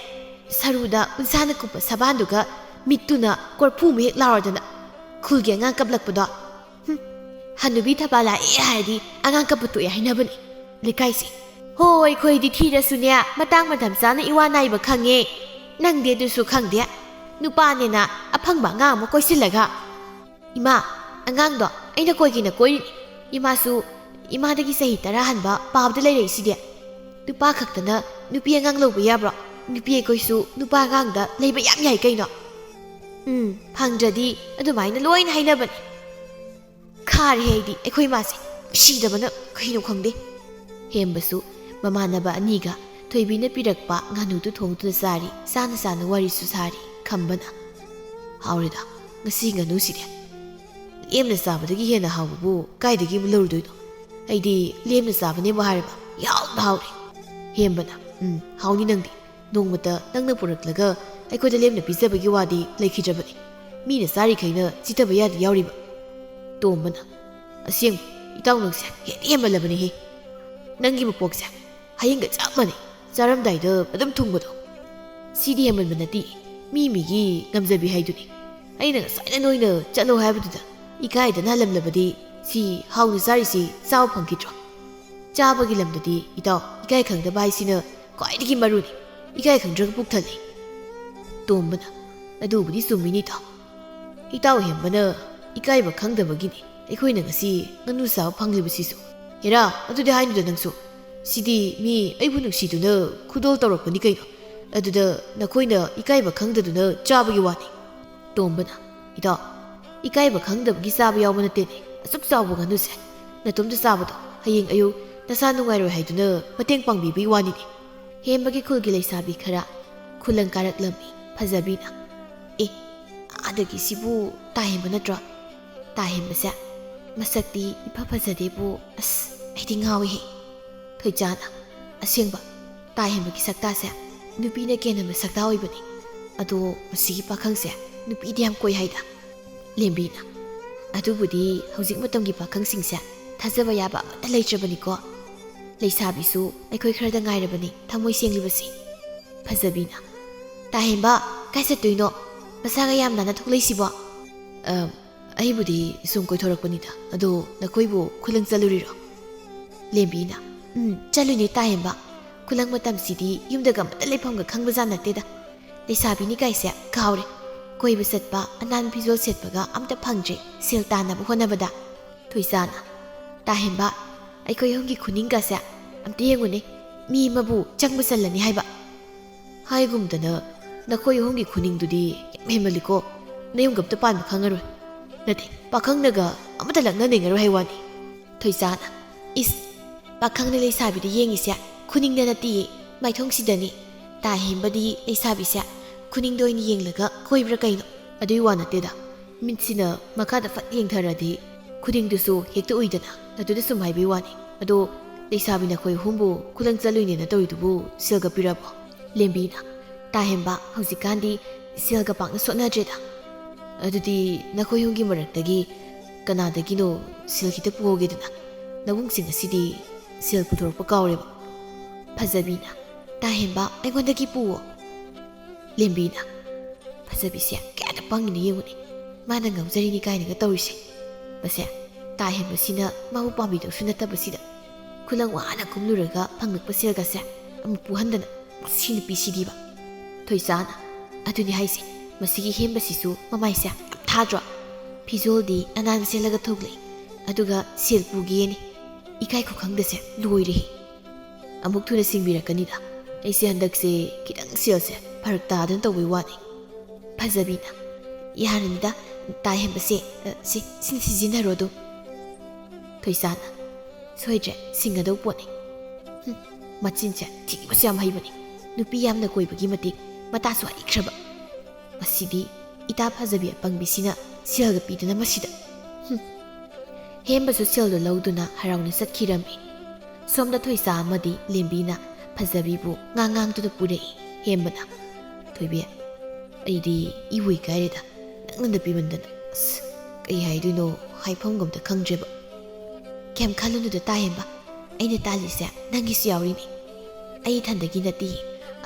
ꯁꯔꯨꯗ ꯎꯟꯁꯥꯅ ꯀꯨꯞꯄ ꯁꯕꯥꯟꯗꯨꯒ ꯃꯤꯠꯇꯨꯅ ꯀꯣꯔꯐꯨ ꯃꯍꯦꯛ ꯂꯥꯎꯔꯗꯅ꯫ ꯈꯨꯜꯒꯤ ꯑꯉꯥꯡ ꯀꯞꯂꯛꯄꯗꯣ꯫ ꯍꯨꯝ, ꯍꯅꯨꯕꯤ ꯊꯕꯥ ꯂꯥꯛꯑꯦ ꯍꯥꯏꯔꯗꯤ ꯑꯉꯥꯡ ꯀꯞꯄ ꯇꯣꯛꯑꯦ ꯍꯥꯏꯅꯕꯅꯤ ꯂꯩꯀꯥꯏꯁꯦ꯫ ꯍꯣꯏ, ꯑꯩꯈꯣꯏꯗꯤ ꯊꯤꯔꯁꯨꯅꯦ, ꯃꯇꯥꯡ ꯃꯇꯝ ꯆꯥꯅ ꯏꯋꯥ ꯅꯥꯏꯕ ꯈꯪꯉꯦ꯫ ꯅꯪꯗꯤ ꯑꯗꯨꯁꯨ ꯈꯪꯗꯦ꯫ ꯅꯨꯄꯥꯅꯦꯅ ꯑꯐꯪꯕ ꯑꯉꯥꯡ ꯑꯃ ꯀꯣꯏꯁꯤꯜꯂꯒ꯫ ꯏꯃꯥ, ꯑꯉꯥꯡꯗꯣ ꯑꯩꯅ ꯀꯣꯏꯒꯦꯅ ꯀꯣꯏꯔꯤꯅꯤ꯫ ꯏꯃꯥꯁꯨ, ꯏꯃꯥꯗꯒꯤ ꯆꯍꯤ ꯇꯔꯥ ꯍꯟꯕ ꯄꯥꯕꯗ ꯂꯩꯔꯛꯏꯁꯤꯗꯤ꯫ ꯅꯨꯄꯥ ꯈꯛꯇꯅ ꯅꯨꯄꯤ ꯑꯉꯥꯡ ꯂꯧꯕ ꯌꯥꯕ꯭ꯔꯣ? ꯅꯨꯄꯤ ꯑꯩꯈꯣꯏꯁꯨ ꯅꯨꯄꯥ ꯑꯉꯥꯡꯗ ꯂꯩꯕ ꯌꯥꯝ ꯌꯥꯏ ꯀꯩꯅꯣ꯫ ꯎꯝ, ꯐꯪꯗ꯭ꯔꯗꯤ ꯑꯗꯨꯃꯥꯏꯅ ꯂꯣꯏꯅ ꯍꯥꯏꯅꯕꯅꯤ꯫ ꯈꯥꯔꯦ ꯑꯩꯗꯤ ꯑꯩꯈꯣꯏ ꯃꯥꯁꯦ ꯅꯨꯡꯁꯤꯗꯕꯅ ꯀꯩꯅꯣ ꯈꯪꯗꯦ꯫ ꯍꯦꯝꯕꯁꯨ ꯃꯃꯥꯟꯅꯕ ꯑꯅꯤꯒ ꯊꯣꯏꯕꯤꯅ ꯄꯤꯔꯛꯄ ꯉꯥꯅꯨꯗꯨ ꯊꯣꯡꯗꯨꯅ ꯆꯥꯔꯤ, ꯆꯥꯅ ꯆꯥꯅ ꯋꯥꯔꯤꯁꯨ ꯁꯥꯔꯤ꯫ ꯈꯝꯕꯅ, "ꯍꯥꯎꯔꯦꯗ ꯉꯁꯤ ꯉꯥꯅꯨꯁꯤꯗꯤ꯫ ꯂꯦꯝꯅ ꯆꯥꯕꯗꯒꯤ ꯍꯦꯟꯅ ꯍꯥꯎꯕꯕꯨ ꯀꯥꯏꯗꯒꯤ ꯑꯃꯨꯛ ꯂꯧꯔꯨꯗꯣꯏꯅꯣ? ꯑꯩꯗꯤ ꯂꯦꯝꯅ ꯆꯥꯕꯅꯦꯕꯨ ꯍꯥꯏꯔꯕ ꯌꯥꯝꯅ ꯍꯥꯎꯔꯦ꯫" ꯍꯦꯝꯕꯅ, "ꯎꯝ, ꯍꯥꯎꯅꯤ ꯅꯪꯗꯤ꯫ ꯅꯣꯡꯃꯇ ꯅꯪꯅ ꯄꯨꯔꯛꯂꯒ ꯑꯩꯈꯣꯏꯗ ꯂꯦꯝꯅ ꯄꯤꯖꯕꯒꯤ ꯋꯥꯗꯤ ꯂꯩꯈꯤꯗ꯭ꯔꯕꯅꯤ꯫ ꯃꯤꯅ ꯆꯥꯔꯤꯈꯩꯅ ꯆꯤꯠꯊꯕ ꯌꯥꯗꯦ ꯌꯥꯎꯔꯤꯕ꯫ ꯇꯣꯝꯕꯅ, "ꯑꯁꯦꯡꯕ, ꯏꯇꯥꯎ ꯅꯪꯁꯦ ꯍꯦꯟꯗꯤ ꯍꯦꯟꯃꯜꯂꯕꯅꯤꯍꯦ꯫ ꯅꯪꯒꯤ ꯃꯄꯣꯛꯁꯦ ꯍꯌꯦꯡꯒ ꯆꯞ ꯃꯥꯟꯅꯩ꯫ ꯆꯥꯔꯝꯗꯥꯏꯗ ꯑꯗꯨꯝ ꯊꯨꯡꯕꯗꯣ꯫ ꯁꯤꯗꯤ ꯍꯦꯟꯃꯟꯕ ꯅꯠꯇꯦ, ꯃꯤ ꯃꯤꯒꯤ ꯉꯝꯖꯕꯤ ꯍꯥꯏꯗꯨꯅꯤ꯫ ꯑꯩꯅ ꯉꯁꯥꯏꯅ ꯅꯣꯏꯅ ꯆꯠꯂꯣ ꯍꯥꯏꯕꯗꯨꯗ ꯏꯀꯥꯏꯗꯅ ꯍꯜꯂꯝꯂꯕꯗꯤ ꯁꯤ ꯍꯥꯎꯅ ꯆꯥꯔꯤꯁꯤ ꯆꯥꯕ ꯐꯪꯈꯤꯗ꯭ꯔꯣ? ꯆꯥꯕꯒꯤ ꯂꯝꯗꯗꯤ ꯏꯇꯥꯎ, ꯏꯀꯥꯏ ꯈꯪꯗꯕ ꯍꯥꯏꯁꯤꯅ ꯈ꯭ꯋꯥꯏꯗꯒꯤ ꯃꯔꯨꯅꯤ꯫ ꯏꯀꯥꯏ ꯈꯪꯗ꯭ꯔꯒ ꯄꯨꯛ ꯊꯜꯂꯤ꯫" ꯇꯣꯝꯕꯅ, "ꯑꯗꯨꯕꯨꯗꯤ ꯆꯨꯝꯃꯤꯅꯤ ꯏꯇꯥꯎ꯫ ꯏꯇꯥꯎ ꯍꯦꯝꯕꯅ ꯏꯀꯥꯏꯕ ꯈꯪꯗꯕꯒꯤꯅꯤ ꯑꯩꯈꯣꯏꯅ ꯉꯁꯤ ꯉꯥꯅꯨ ꯆꯥꯕ ꯐꯪꯂꯤꯕꯁꯤꯁꯨ꯫ ꯍꯦꯔꯥ, ꯑꯗꯨꯗꯤ ꯍꯥꯏꯅꯨꯗ ꯅꯪꯁꯨ꯫ ꯁꯤꯗꯤ ꯃꯤ ꯑꯩꯕꯨ ꯅꯨꯡꯁꯤꯗꯨꯅ ꯈꯨꯗꯣꯜ ꯇꯧꯔꯛꯄꯅꯤ ꯀꯩꯅꯣ꯫ ꯑꯗꯨꯗ ꯅꯈꯣꯏꯅ ꯏꯀꯥꯏꯕ ꯈꯪꯗꯗꯨꯅ ꯆꯥꯕꯒꯤ ꯋꯥꯅꯤ꯫" ꯇꯣꯝꯕꯅ, "ꯏꯇꯥꯎ, ꯏꯀꯥꯏꯕ ꯈꯪꯗꯕꯒꯤ ꯆꯥꯕ ꯌꯥꯎꯕ ꯅꯠꯇꯦꯅꯦ, ꯑꯁꯨꯛ ꯆꯥꯎꯕ ꯉꯥꯅꯨꯁꯦ꯫ ꯅꯇꯣꯝꯇ ꯆꯥꯕꯗꯣ ꯍꯌꯦꯡ ꯑꯌꯨꯛ ꯅꯁꯥ ꯅꯨꯡꯉꯥꯏꯔꯣꯏ ꯍꯥꯏꯗꯨꯅ ꯃꯇꯦꯡ ꯄꯥꯡꯕꯤꯕꯒꯤ ꯋꯥꯅꯤꯅꯦ꯫" ꯍꯦꯝꯕꯒꯤ ꯈꯨꯜꯒꯤ ꯂꯩꯁꯥꯕꯤ ꯈꯔ ꯈꯨꯂꯪ ꯀꯥꯔꯛꯂꯝꯃꯤ꯫ ꯐꯖꯕꯤꯅ, "ꯑꯦ, ꯑꯥꯗꯒꯤ ꯁꯤꯕꯨ ꯇꯥ ꯍꯦꯝꯕ ꯅꯠꯇ꯭ꯔꯣ? ꯇꯥ ꯍꯦꯝꯕꯁꯦ ꯃꯁꯛꯇꯤ ꯏꯐ ꯐꯖꯗꯦꯕꯨ, ꯑꯁ, ꯑꯩꯗꯤ ꯉꯥꯎꯏꯍꯦ꯫" ꯊꯣꯏꯆꯥꯅ, "ꯑꯁꯦꯡꯕ, ꯇꯥ ꯍꯦꯝꯕꯒꯤ ꯁꯛꯇꯥꯁꯦ ꯅꯨꯄꯤꯅ ꯀꯦꯟꯅꯕ ꯁꯛꯇꯥ ꯑꯣꯏꯕꯅꯤ꯫ ꯑꯗꯣ ꯃꯁꯤꯒꯤ ꯄꯥꯈꯪꯁꯦ ꯅꯨꯄꯤꯗꯤ ꯌꯥꯝ ꯀꯣꯏ ꯍꯥꯏꯗ꯫" ꯂꯦꯝꯕꯤꯅ, "ꯑꯗꯨꯕꯨꯗꯤ ꯍꯧꯖꯤꯛ ꯃꯇꯝꯒꯤ ꯄꯥꯈꯪꯁꯤꯡꯁꯦ ꯊꯥꯖꯕ ꯌꯥꯕ ꯑꯃꯠꯇ ꯂꯩꯇ꯭ꯔꯕꯅꯤꯀꯣ꯫ ꯂꯩꯁꯥꯕꯤꯁꯨ ꯑꯩꯈꯣꯏ ꯈꯔꯗ ꯉꯥꯏꯔꯕꯅꯤ ꯊꯃꯣꯏ ꯁꯦꯡꯂꯤꯕꯁꯤ꯫" ꯐꯖꯕꯤꯅ, "ꯇꯥ ꯍꯦꯝꯕ, ꯀꯥꯏ ꯆꯠꯇꯣꯏꯅꯣ? ꯃꯁꯥꯒ ꯌꯥꯝ ꯅꯥꯟꯅ ꯊꯣꯛꯂꯛꯏꯁꯤꯕꯣ?" "ꯑ, ꯑꯩꯕꯨꯗꯤ ꯁꯨꯝ ꯀꯣꯏꯊꯣꯔꯛꯄꯅꯤꯗ꯫ ꯑꯗꯣ ꯅꯈꯣꯏꯕꯨ ꯈꯨꯂꯪ ꯆꯠꯂꯨꯔꯤꯔꯣ?" ꯂꯦꯝꯕꯤꯅ, "ꯎꯝ, ꯆꯠꯂꯨꯏꯅꯦ ꯇꯥ ꯍꯦꯝꯕ꯫ ꯈꯨꯂꯪ ꯃꯇꯝꯁꯤꯗꯤ ꯌꯨꯝꯗꯒ ꯑꯃꯠꯇ ꯂꯩꯐꯝꯒ ꯈꯪꯕꯖꯥꯠ ꯅꯠꯇꯦꯗ꯫ ꯂꯩꯁꯥꯕꯤꯅꯤ ꯀꯥꯏꯁꯦ ꯀꯥꯎꯔꯦ꯫ ꯀꯣꯏꯕ ꯆꯠꯄ, ꯑꯅꯥꯟ ꯐꯤꯖꯣꯜ ꯁꯦꯠꯄꯒ ꯑꯝꯇ ꯐꯪꯗ꯭ꯔꯦ ꯁꯦꯜ ꯇꯥꯟꯅꯕ ꯍꯣꯠꯅꯕꯗ꯫" ꯊꯣꯏꯆꯥꯅ, "ꯇꯥ ꯍꯦꯝꯕ, ꯑꯩꯈꯣꯏ ꯑꯍꯨꯝꯒꯤ ꯈꯨꯅꯤꯡꯒꯁꯦ ꯑꯝꯇ ꯌꯦꯡꯉꯨꯅꯦ꯫ ꯃꯤ ꯑꯃꯕꯨ ꯆꯪꯕ ꯆꯜꯂꯅꯤ ꯍꯥꯏꯕ꯫ ꯍꯥꯏꯒꯨꯝꯗꯅ ꯅꯈꯣꯏ ꯑꯍꯨꯝꯒꯤ ꯈꯨꯅꯤꯡꯗꯨꯗꯤ ꯌꯥꯝ ꯍꯦꯟꯃꯜꯂꯤꯀꯣ꯫ ꯅꯌꯨꯝꯒ ꯑꯝꯇ ꯄꯥꯟꯕ ꯈꯪꯉꯔꯣꯏ꯫ ꯅꯠꯇꯦ, ꯄꯥꯈꯪꯅꯒ ꯑꯃꯠꯇ ꯂꯛꯅꯅꯤꯡꯉꯔꯣꯏ ꯍꯥꯏ ꯋꯥꯅꯤ꯫" ꯊꯣꯏꯆꯥꯅ, "ꯏꯁ, ꯄꯥꯈꯪꯅ ꯂꯩꯁꯥꯕꯤꯗ ꯌꯦꯡꯉꯤꯁꯦ ꯈꯨꯅꯤꯡꯗ ꯅꯠꯇꯤꯌꯦ, ꯃꯥꯏꯊꯣꯡꯁꯤꯗꯅꯤ꯫ ꯇꯥ ꯍꯦꯝꯕꯗꯤ ꯂꯩꯁꯥꯕꯤꯁꯦ ꯈꯨꯅꯤꯡꯗ ꯑꯣꯏꯅ ꯌꯦꯡꯂꯒ ꯀꯣꯏꯕ꯭ꯔꯥ ꯀꯩꯅꯣ?" "ꯑꯗꯨꯏ ꯋꯥ ꯅꯠꯇꯦꯗ, ꯃꯤꯠꯁꯤꯅ ꯃꯈꯥꯗ ꯐꯠ ꯌꯦꯡꯊꯔꯗꯤ ꯈꯨꯅꯤꯡꯗꯨꯁꯨ ꯍꯦꯛꯇ ꯎꯏꯗꯅ, ꯑꯗꯨꯗ ꯁꯨꯝ ꯍꯥꯏꯕꯩ ꯋꯥꯅꯤ꯫ ꯑꯗꯣ ꯂꯩꯁꯥꯕꯤ ꯅꯈꯣꯏ ꯑꯍꯨꯝꯕꯨ ꯈꯨꯂꯪ ꯆꯠꯂꯨꯏꯅꯦꯅ ꯇꯧꯔꯤꯗꯨꯕꯨ ꯁꯦꯜꯒ ꯄꯤꯔꯕꯣ?" ꯂꯦꯝꯕꯤꯅ, "ꯇꯥ ꯍꯦꯝꯕ, ꯍꯧꯖꯤꯛꯀꯥꯟꯗꯤ ꯁꯦꯜꯒ ꯄꯥꯛꯅ ꯁꯣꯠꯅꯗ꯭ꯔꯦꯗ꯫ "ꯑꯗꯨꯗꯤ ꯅꯈꯣꯏ ꯑꯍꯨꯝꯒꯤ ꯃꯔꯛꯇꯒꯤ ꯀꯅꯥꯗꯒꯤꯅꯣ ꯁꯦꯜ ꯈꯤꯇ ꯄꯨꯍꯧꯒꯦꯗꯅ? ꯅꯕꯨꯡꯁꯤꯡ ꯑꯁꯤꯗꯤ ꯁꯦꯜ ꯄꯨꯊꯣꯔꯛꯄ ꯀꯥꯎꯔꯦꯕ꯫" ꯐꯖꯕꯤꯅ, "ꯇꯥ ꯍꯦꯝꯕ, ꯑꯩꯉꯣꯟꯗꯒꯤ ꯄꯨꯋꯣ꯫" ꯂꯦꯝꯕꯤꯅ, "ꯐꯖꯕꯤꯁꯦ ꯀꯌꯥꯗ ꯄꯪꯉꯤꯅꯣ ꯌꯦꯡꯉꯨꯅꯦ, ꯃꯥꯅ ꯉꯥꯎꯖꯔꯤꯅꯤ ꯀꯥꯏꯅꯒ ꯇꯧꯔꯤꯁꯦ꯫ ꯃꯁꯦ, ꯇꯥ ꯍꯦꯝꯕꯁꯤꯅ ꯃꯥꯕꯨ ꯄꯥꯝꯕꯤꯗꯧꯁꯨ ꯅꯠꯇꯕꯁꯤꯗ, ꯈꯨꯂꯪ ꯋꯥꯅ ꯀꯨꯝꯂꯨꯔꯒ ꯐꯪꯂꯛꯄ ꯁꯦꯜꯒꯁꯦ ꯑꯃꯨꯛ ꯄꯨꯍꯟꯗꯅ, ꯃꯁꯤ ꯅꯨꯄꯤꯁꯤꯗꯤꯕ꯫" ꯊꯣꯏꯁꯥꯅ, "ꯑꯗꯨꯅꯤ ꯍꯥꯏꯁꯦ, ꯃꯁꯤꯒꯤ ꯍꯦꯝꯕꯁꯤꯁꯨ ꯃꯃꯥꯏꯁꯦ ꯌꯥꯝ ꯊꯥꯗ꯭ꯔꯣ? ꯐꯤꯖꯣꯜꯗꯤ ꯑꯅꯥꯟꯕ ꯁꯦꯠꯂꯒ ꯊꯣꯛꯂꯛꯏ, ꯑꯗꯨꯒ ꯁꯦꯜ ꯄꯨꯒꯦꯅꯤ꯫ ꯏꯀꯥꯏ ꯈꯨꯈꯪꯗꯁꯦ ꯂꯣꯏꯔꯦꯍꯦ꯫ ꯑꯃꯨꯛ ꯊꯨꯅ ꯁꯤꯡꯕꯤꯔꯛꯀꯅꯤꯗ꯫ ꯑꯩꯁꯦ ꯍꯟꯗꯛꯁꯦ ꯈꯤꯇꯪ ꯁꯦꯜꯁꯦ ꯐꯔꯛ ꯇꯥꯗꯅ ꯇꯧꯕꯩ ꯋꯥꯅꯤ꯫" ꯐꯖꯕꯤꯅ, "ꯌꯥꯔꯅꯤꯗ, ꯇꯥ ꯍꯦꯝꯕꯁꯦ, ꯑ, ꯁꯤ, ꯁꯤꯅ ꯁꯤꯖꯤꯟꯅꯔꯣ ꯑꯗꯨꯝ꯫" ꯊꯣꯏꯁꯥꯅ, "ꯁꯣꯏꯗ꯭ꯔꯦ, ꯁꯤꯡꯒꯗꯧ ꯄꯣꯠꯅꯤ꯫ ꯍꯨꯝ, ꯃꯆꯤꯟꯁꯦ ꯊꯤꯕꯁꯨ ꯌꯥꯝ ꯍꯩꯕꯅꯤ꯫ ꯅꯨꯄꯤ ꯌꯥꯝꯅ ꯀꯣꯏꯕꯒꯤ ꯃꯇꯤꯛ ꯃꯇꯥꯁꯨ ꯍꯩꯈ꯭ꯔꯕ꯫ ꯃꯁꯤꯗꯤ ꯏꯇꯥ ꯐꯖꯕꯤ ꯑꯄꯪꯕꯤꯁꯤꯅ ꯁꯦꯜꯒ ꯄꯤꯗꯅ ꯃꯁꯤꯗ꯫" ꯍꯨꯝ꯫ ꯍꯦꯝꯕꯁꯨ ꯁꯦꯜꯗꯣ ꯂꯧꯗꯨꯅ ꯍꯔꯥꯎꯅ ꯆꯠꯈꯤꯔꯝꯃꯤ꯫ ꯁꯣꯝꯗ ꯊꯣꯏꯁꯥ ꯑꯃꯗꯤ ꯂꯦꯝꯕꯤꯅ ꯐꯖꯕꯤꯕꯨ ꯉꯥꯡ ꯉꯥꯡꯗꯨꯅ ꯄꯨꯔꯛꯏ꯫ ꯍꯦꯝꯕꯅ, "ꯊꯣꯏꯕꯤ, ꯑꯩꯗꯤ ꯏꯕꯨ ꯏꯀꯥꯏꯔꯦꯗ, ꯅꯪꯅ ꯅꯨꯄꯤꯃꯟꯗꯅ꯫ ꯑꯁ, ꯀꯩ ꯍꯥꯏꯗꯣꯏꯅꯣ, ꯍꯥꯏꯐꯝꯒ ꯑꯝꯇ ꯈꯪꯗ꯭ꯔꯦꯕ꯫" "ꯀꯩꯝ ꯈꯜꯂꯨꯅꯨꯗ ꯇꯥ ꯍꯦꯝꯕ, ꯑꯩꯅ ꯇꯥꯜꯂꯤꯁꯦ ꯅꯪꯒꯤꯁꯨ ꯌꯥꯎꯔꯤꯅꯤ꯫ ꯑꯩ ꯏꯊꯟꯗꯒꯤ ꯅꯠꯇꯦ꯫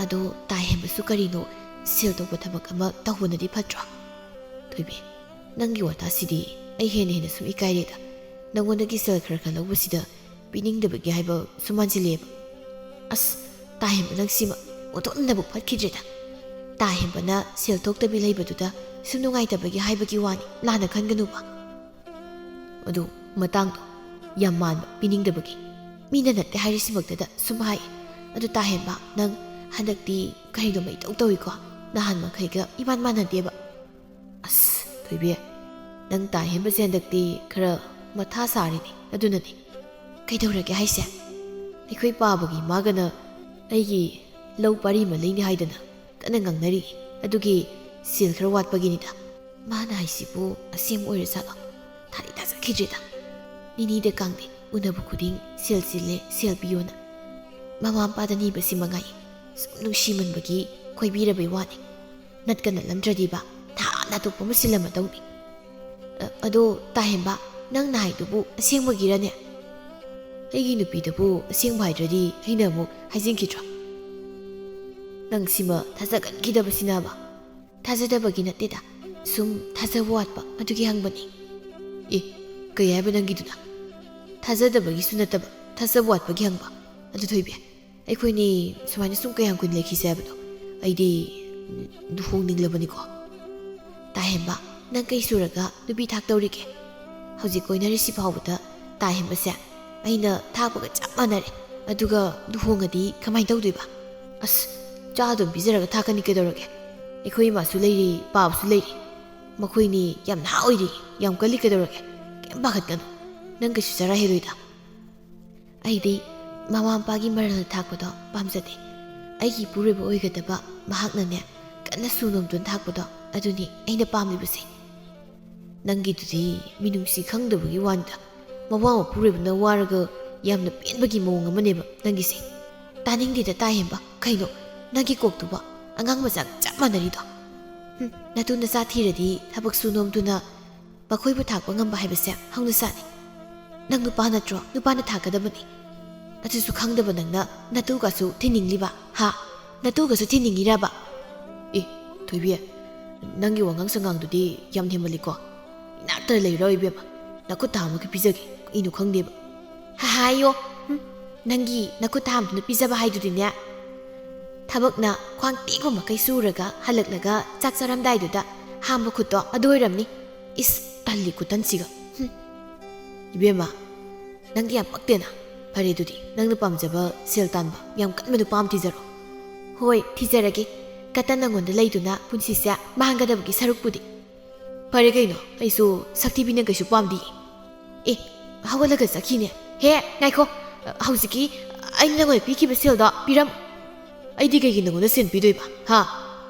ꯑꯗꯣ ꯇꯥ ꯍꯦꯝꯕꯁꯨ ꯀꯔꯤꯅꯣ ꯁꯦꯜ ꯇꯧꯕ ꯊꯕꯛ ꯑꯃ ꯇꯧꯕꯅꯗꯤ ꯐꯠꯇ꯭ꯔꯣ?" "ꯊꯣꯏꯕꯤ, ꯅꯪꯒꯤ ꯋꯥꯇꯥꯁꯤꯗꯤ ꯑꯩ ꯍꯦꯟꯅ ꯍꯦꯟꯅ ꯁꯨꯝ ꯏꯀꯥꯏꯔꯦꯗ꯫ ꯅꯪꯉꯣꯟꯗꯒꯤ ꯁꯦꯜ ꯈꯔ ꯈꯔ ꯂꯧꯕꯁꯤꯗ ꯄꯤꯅꯤꯡꯗꯕꯒꯤ ꯍꯥꯏꯕ ꯁꯨꯝ ꯃꯥꯟꯁꯤꯜꯂꯛꯑꯦꯕ꯫" "ꯑꯁ, ꯇꯥ ꯍꯦꯝꯕ, ꯅꯪ ꯁꯤꯃ ꯑꯣꯟꯊꯣꯛꯅꯕꯨ ꯐꯠꯈꯤꯗ꯭ꯔꯦꯗ꯫ ꯇꯥ ꯍꯦꯝꯕꯅ ꯁꯦꯜ ꯊꯣꯛꯇꯕꯤ ꯂꯩꯕꯗꯨꯗ ꯁꯨꯝ ꯅꯨꯡꯉꯥꯏꯇꯕꯒꯤ ꯍꯥꯏꯕꯒꯤ ꯋꯥꯅꯤ, ꯂꯥꯟꯅ ꯈꯟꯒꯅꯨꯕ꯫ ꯑꯗꯨ ꯃꯇꯥꯡꯗꯣ ꯌꯥꯝ ꯃꯥꯟꯕ, ꯄꯤꯅꯤꯡꯗꯕꯒꯤ꯫ ꯃꯤꯅ ꯅꯠꯇꯦ ꯍꯥꯏꯔꯤꯁꯤꯃꯛꯇꯗ ꯁꯨꯝ ꯍꯥꯏ꯫ ꯑꯗꯨ ꯇꯥ ꯍꯦꯝꯕ, ꯅꯪ ꯍꯟꯗꯛꯇꯤ ꯀꯔꯤꯅꯣꯃ ꯏꯇꯧ ꯇꯧꯏꯀꯣ, ꯅꯍꯥꯟ ꯃꯈꯩꯒ ꯏꯃꯥꯟ ꯃꯥꯟꯅꯗꯦꯕ꯫" "ꯑꯁ, ꯊꯣꯏꯕꯤ, ꯅꯪ ꯇꯥ ꯍꯦꯝꯕꯁꯦ ꯍꯟꯗꯛꯇꯤ ꯈꯔ ꯃꯊꯥ ꯁꯥꯔꯤꯅꯦ, ꯑꯗꯨꯅꯅꯦ꯫" "ꯀꯩꯗꯧꯔꯒꯦ ꯍꯥꯏꯁꯦ?" "ꯑꯩꯈꯣꯏ ꯄꯥꯕꯒꯤ ꯏꯃꯥꯒꯅ ꯑꯩꯒꯤ ꯂꯧ ꯄꯔꯤ ꯑꯃ ꯂꯩꯅꯤ ꯍꯥꯏꯗꯅ ꯀꯟꯅ ꯉꯥꯡꯅꯔꯤ꯫ ꯑꯗꯨꯒꯤ ꯁꯦꯜ ꯈꯔ ꯋꯥꯠꯄꯒꯤꯅꯤꯗ꯫" "ꯃꯥꯅ ꯍꯥꯏꯁꯤꯕꯨ ꯑꯁꯦꯡꯕ ꯑꯣꯏꯔꯖꯥꯠꯂꯣ? ꯊꯥꯗꯤ ꯊꯥꯖꯈꯤꯗ꯭ꯔꯦꯗ꯫ ꯅꯤꯅꯤꯗ ꯀꯥꯡꯗꯦ ꯎꯅꯕ ꯈꯨꯗꯤꯡ ꯁꯦꯜ ꯆꯤꯜꯂꯦ, ꯁꯦꯜ ꯄꯤꯌꯣꯅ꯫ ꯃꯃꯥ ꯃꯄꯥꯗ ꯅꯤꯕꯁꯤ ꯃꯉꯥꯏ꯫ ꯁꯨꯝ ꯅꯨꯡꯁꯤꯃꯟꯕꯒꯤ ꯈꯣꯏꯕꯤꯔꯕꯩ ꯋꯥꯅꯤ꯫ ꯅꯠꯀ ꯅꯠꯂꯝꯗ꯭ꯔꯗꯤꯕ ꯊꯥ ꯅꯥꯇꯣꯛꯄ ꯑꯃ ꯁꯤꯜꯂꯝꯃꯗꯧꯅꯤ꯫ ꯑ, ꯑꯗꯣ ꯇꯥꯍꯦꯟꯕ, ꯅꯪꯅ ꯍꯥꯏꯗꯨꯕꯨ ꯑꯁꯦꯡꯕꯒꯤꯔꯅꯦ? ꯑꯩꯒꯤ ꯅꯨꯄꯤꯗꯕꯨ ꯑꯁꯦꯡꯕ ꯍꯥꯏꯗ꯭ꯔꯗꯤ ꯑꯩꯅ ꯑꯃꯨꯛ ꯍꯥꯏꯖꯤꯟꯈꯤꯗ꯭ꯔꯣ? ꯅꯪ ꯁꯤꯃ ꯊꯥꯖꯒꯟꯈꯤꯗꯕꯁꯤꯅꯕ? ꯊꯥꯖꯗꯕꯒꯤ ꯅꯠꯇꯦꯗ, ꯁꯨꯝ ꯊꯥꯖꯕ ꯋꯥꯠꯄ ꯑꯗꯨꯒꯤ ꯍꯪꯕꯅꯤ꯫ ꯑꯦ, ꯀꯩ ꯍꯥꯏꯕ ꯅꯪꯒꯤꯗꯨꯅ? ꯊꯥꯖꯗꯕꯒꯤꯁꯨ ꯅꯠꯇꯕ, ꯊꯥꯖꯕ ꯋꯥꯠꯄꯒꯤ ꯍꯪꯕ꯫ ꯑꯗꯨ ꯊꯣꯏꯕꯤ, ꯑꯩꯈꯣꯏꯅꯤ ꯁꯨꯃꯥꯏꯅ ꯁꯨꯝ ꯀꯌꯥꯝ ꯀꯨꯏꯅ ꯂꯩꯈꯤꯁꯦ ꯍꯥꯏꯕꯅꯣ? ꯑꯩꯗꯤ ꯂꯨꯍꯣꯡꯅꯤꯡꯂꯕꯅꯤꯀꯣ꯫ ꯇꯥꯍꯦꯟꯕ, ꯅꯪ ꯀꯩ ꯁꯨꯔꯒ ꯅꯨꯄꯤ ꯊꯥꯛꯇꯧꯔꯤꯒꯦ? ꯍꯧꯖꯤꯛ ꯀꯣꯏꯅꯔꯤꯁꯤ ꯐꯥꯎꯕꯗ ꯇꯥꯍꯦꯟꯕꯁꯦ ꯑꯩꯅ ꯊꯥꯛꯄꯒ ꯆꯞ ꯃꯥꯟꯅꯔꯦ꯫ ꯑꯗꯨꯒ ꯂꯨꯍꯣꯡꯉꯗꯤ ꯀꯃꯥꯏꯅ ꯇꯧꯗꯣꯏꯕ? ꯑꯁ, ꯆꯥ ꯑꯗꯨꯝ ꯄꯤꯖꯔꯒ ꯊꯥꯛꯀꯅꯤ ꯀꯩꯗꯧꯔꯒꯦ? ꯑꯩꯈꯣꯏ ꯏꯃꯥꯁꯨ ꯂꯩꯔꯤ, ꯄꯥꯕꯁꯨ ꯂꯩꯔꯤ꯫ ꯃꯈꯣꯏꯅꯤ ꯌꯥꯝ ꯅꯍꯥ ꯑꯣꯏꯔꯤ, ꯌꯥꯝ ꯀꯜꯂꯤ ꯀꯩꯗꯧꯔꯒꯦ? ꯀꯩꯝ ꯄꯥꯈꯠꯀꯅꯨ꯫ ꯅꯪ ꯀꯩꯁꯨ ꯆꯔꯥ ꯍꯦꯜꯂꯣꯏꯗ꯫ ꯑꯩꯗꯤ ꯃꯃꯥ ꯃꯄꯥꯒꯤ ꯃꯔꯜ ꯊꯥꯛꯄꯗꯣ ꯄꯥꯝꯖꯗꯦ꯫ ꯑꯩꯒꯤ ꯏꯄꯨꯔꯣꯏꯕ ꯑꯣꯏꯒꯗꯕ ꯃꯍꯥꯛꯅꯅꯦ ꯀꯟꯅ ꯁꯨ ꯅꯣꯝꯗꯨꯅ ꯊꯥꯛꯄꯗꯣ ꯑꯗꯨꯅꯤ ꯑꯩꯅ ꯄꯥꯝꯂꯤꯕꯁꯦ꯫ ꯅꯪꯒꯤꯗꯨꯗꯤ ꯃꯤꯅꯨꯡꯁꯤ ꯈꯪꯗꯕꯒꯤ ꯋꯥꯅꯤꯗ꯫ ꯃꯋꯥ ꯃꯄꯨꯔꯣꯏꯕꯅ ꯋꯥꯔꯒ ꯌꯥꯝꯅ ꯄꯦꯟꯕꯒꯤ ꯃꯑꯣꯡ ꯑꯃꯅꯦꯕ ꯅꯪꯒꯤꯁꯦ꯫ ꯇꯥꯅꯤꯡꯗꯦꯗ ꯇꯥꯍꯦꯟꯕ, ꯀꯩꯅꯣ ꯅꯪꯒꯤ ꯀꯣꯛꯇꯨꯕꯣ? ꯑꯉꯥꯡ ꯃꯆꯥꯒ ꯆꯞ ꯃꯥꯟꯅꯔꯤꯗꯣ꯫ ꯍꯨꯝ, ꯅꯇꯨ ꯅꯆꯥ ꯊꯤꯔꯗꯤ ꯊꯕꯛ ꯁꯨ ꯅꯣꯝꯗꯨꯅ ꯃꯈꯣꯏꯕꯨ ꯊꯥꯛꯄ ꯉꯝꯕ ꯍꯥꯏꯕꯁꯦ ꯍꯧꯅꯁꯥꯅꯤ꯫ ꯅꯪ ꯅꯨꯄꯥ ꯅꯠꯇ꯭ꯔꯣ? ꯅꯨꯄꯥꯅ ꯊꯥꯛꯀꯗꯕꯅꯤ꯫ ꯑꯗꯨꯁꯨ ꯈꯪꯗꯕ ꯅꯪꯅ ꯅꯇꯨꯒꯁꯨ ꯊꯤꯅꯤꯡꯂꯤꯕ, ꯍꯥ? ꯅꯇꯨꯒꯁꯨ ꯊꯤꯅꯤꯡꯉꯤꯔꯕ? ꯑꯦ, ꯊꯣꯏꯕꯤ, ꯅꯪꯒꯤ ꯋꯥꯉꯥꯡ ꯁꯉꯥꯡꯗꯨꯗꯤ ꯌꯥꯝ ꯍꯦꯟꯃꯜꯂꯤꯀꯣ꯫ ꯏꯅꯥꯛꯇ ꯂꯩꯔꯣ ꯏꯕꯦꯝꯃ, ꯅꯈꯨꯠ ꯊꯥ ꯑꯃꯒ ꯄꯤꯖꯒꯦ, ꯀꯩꯅꯣ ꯈꯪꯗꯦꯕ꯫ ꯍꯥꯏꯌꯣ, ꯍꯨꯝ, ꯅꯪꯒꯤ ꯅꯈꯨꯠ ꯊꯥ ꯑꯃꯗꯨꯅ ꯄꯤꯖꯕ ꯍꯥꯏꯗꯨꯗꯤꯅꯦ, ꯊꯕꯛꯅ ꯈ꯭ꯋꯥꯡ ꯇꯦꯛꯄ ꯃꯈꯩ ꯁꯨꯔꯒ ꯍꯜꯂꯛꯂꯒ ꯆꯥꯛ ꯆꯥꯔꯝꯗꯥꯏꯗꯨꯗ ꯍꯥꯝꯕ ꯈꯨꯠꯇꯣ ꯑꯗꯨ ꯑꯣꯏꯔꯝꯅꯤ꯫ ꯏꯁ, ꯇꯜꯂꯤ ꯈꯨꯇꯟꯁꯤꯒ꯫ ꯍꯨꯝ꯫ ꯏꯕꯦꯝꯃ, ꯅꯪꯗꯤ ꯌꯥꯝ ꯄꯛꯇꯦꯅ꯫ ꯐꯔꯦ ꯑꯗꯨꯗꯤ, ꯅꯪꯅ ꯄꯥꯝꯖꯕ ꯁꯦꯜ ꯇꯥꯟꯕ ꯌꯥꯝ ꯀꯟꯕ ꯅꯨꯄꯥ ꯑꯃ ꯊꯤꯖꯔꯣ꯫ ꯍꯣꯏ, ꯊꯤꯖꯔꯒꯦ꯫ ꯀꯇꯟ ꯅꯪꯉꯣꯟꯗ ꯂꯩꯗꯨꯅ ꯄꯨꯟꯁꯤꯁꯦ ꯃꯥꯡꯒꯗꯕꯒꯤ ꯁꯔꯨꯛꯄꯨꯗꯤ꯫ ꯐꯔꯦ ꯀꯩꯅꯣ, ꯑꯩꯁꯨ ꯁꯛꯊꯤꯕꯤꯅ ꯀꯩꯁꯨ ꯄꯥꯝꯗꯤꯌꯦ꯫ ꯑꯦ, ꯍꯧꯒꯠꯂꯒ ꯆꯠꯈꯤꯅꯦ꯫ ꯍꯦ, ꯉꯥꯏꯈꯣ, ꯍꯧꯖꯤꯛꯀꯤ ꯑꯩꯅ ꯅꯪꯉꯣꯟꯗ ꯄꯤꯈꯤꯕ ꯁꯦꯜꯗꯣ ꯄꯤꯔꯝ-, ꯑꯩꯗꯤ ꯀꯩꯒꯤ ꯅꯪꯉꯣꯟꯗ ꯁꯦꯜ ꯄꯤꯗꯣꯏꯕ, ꯍꯥ?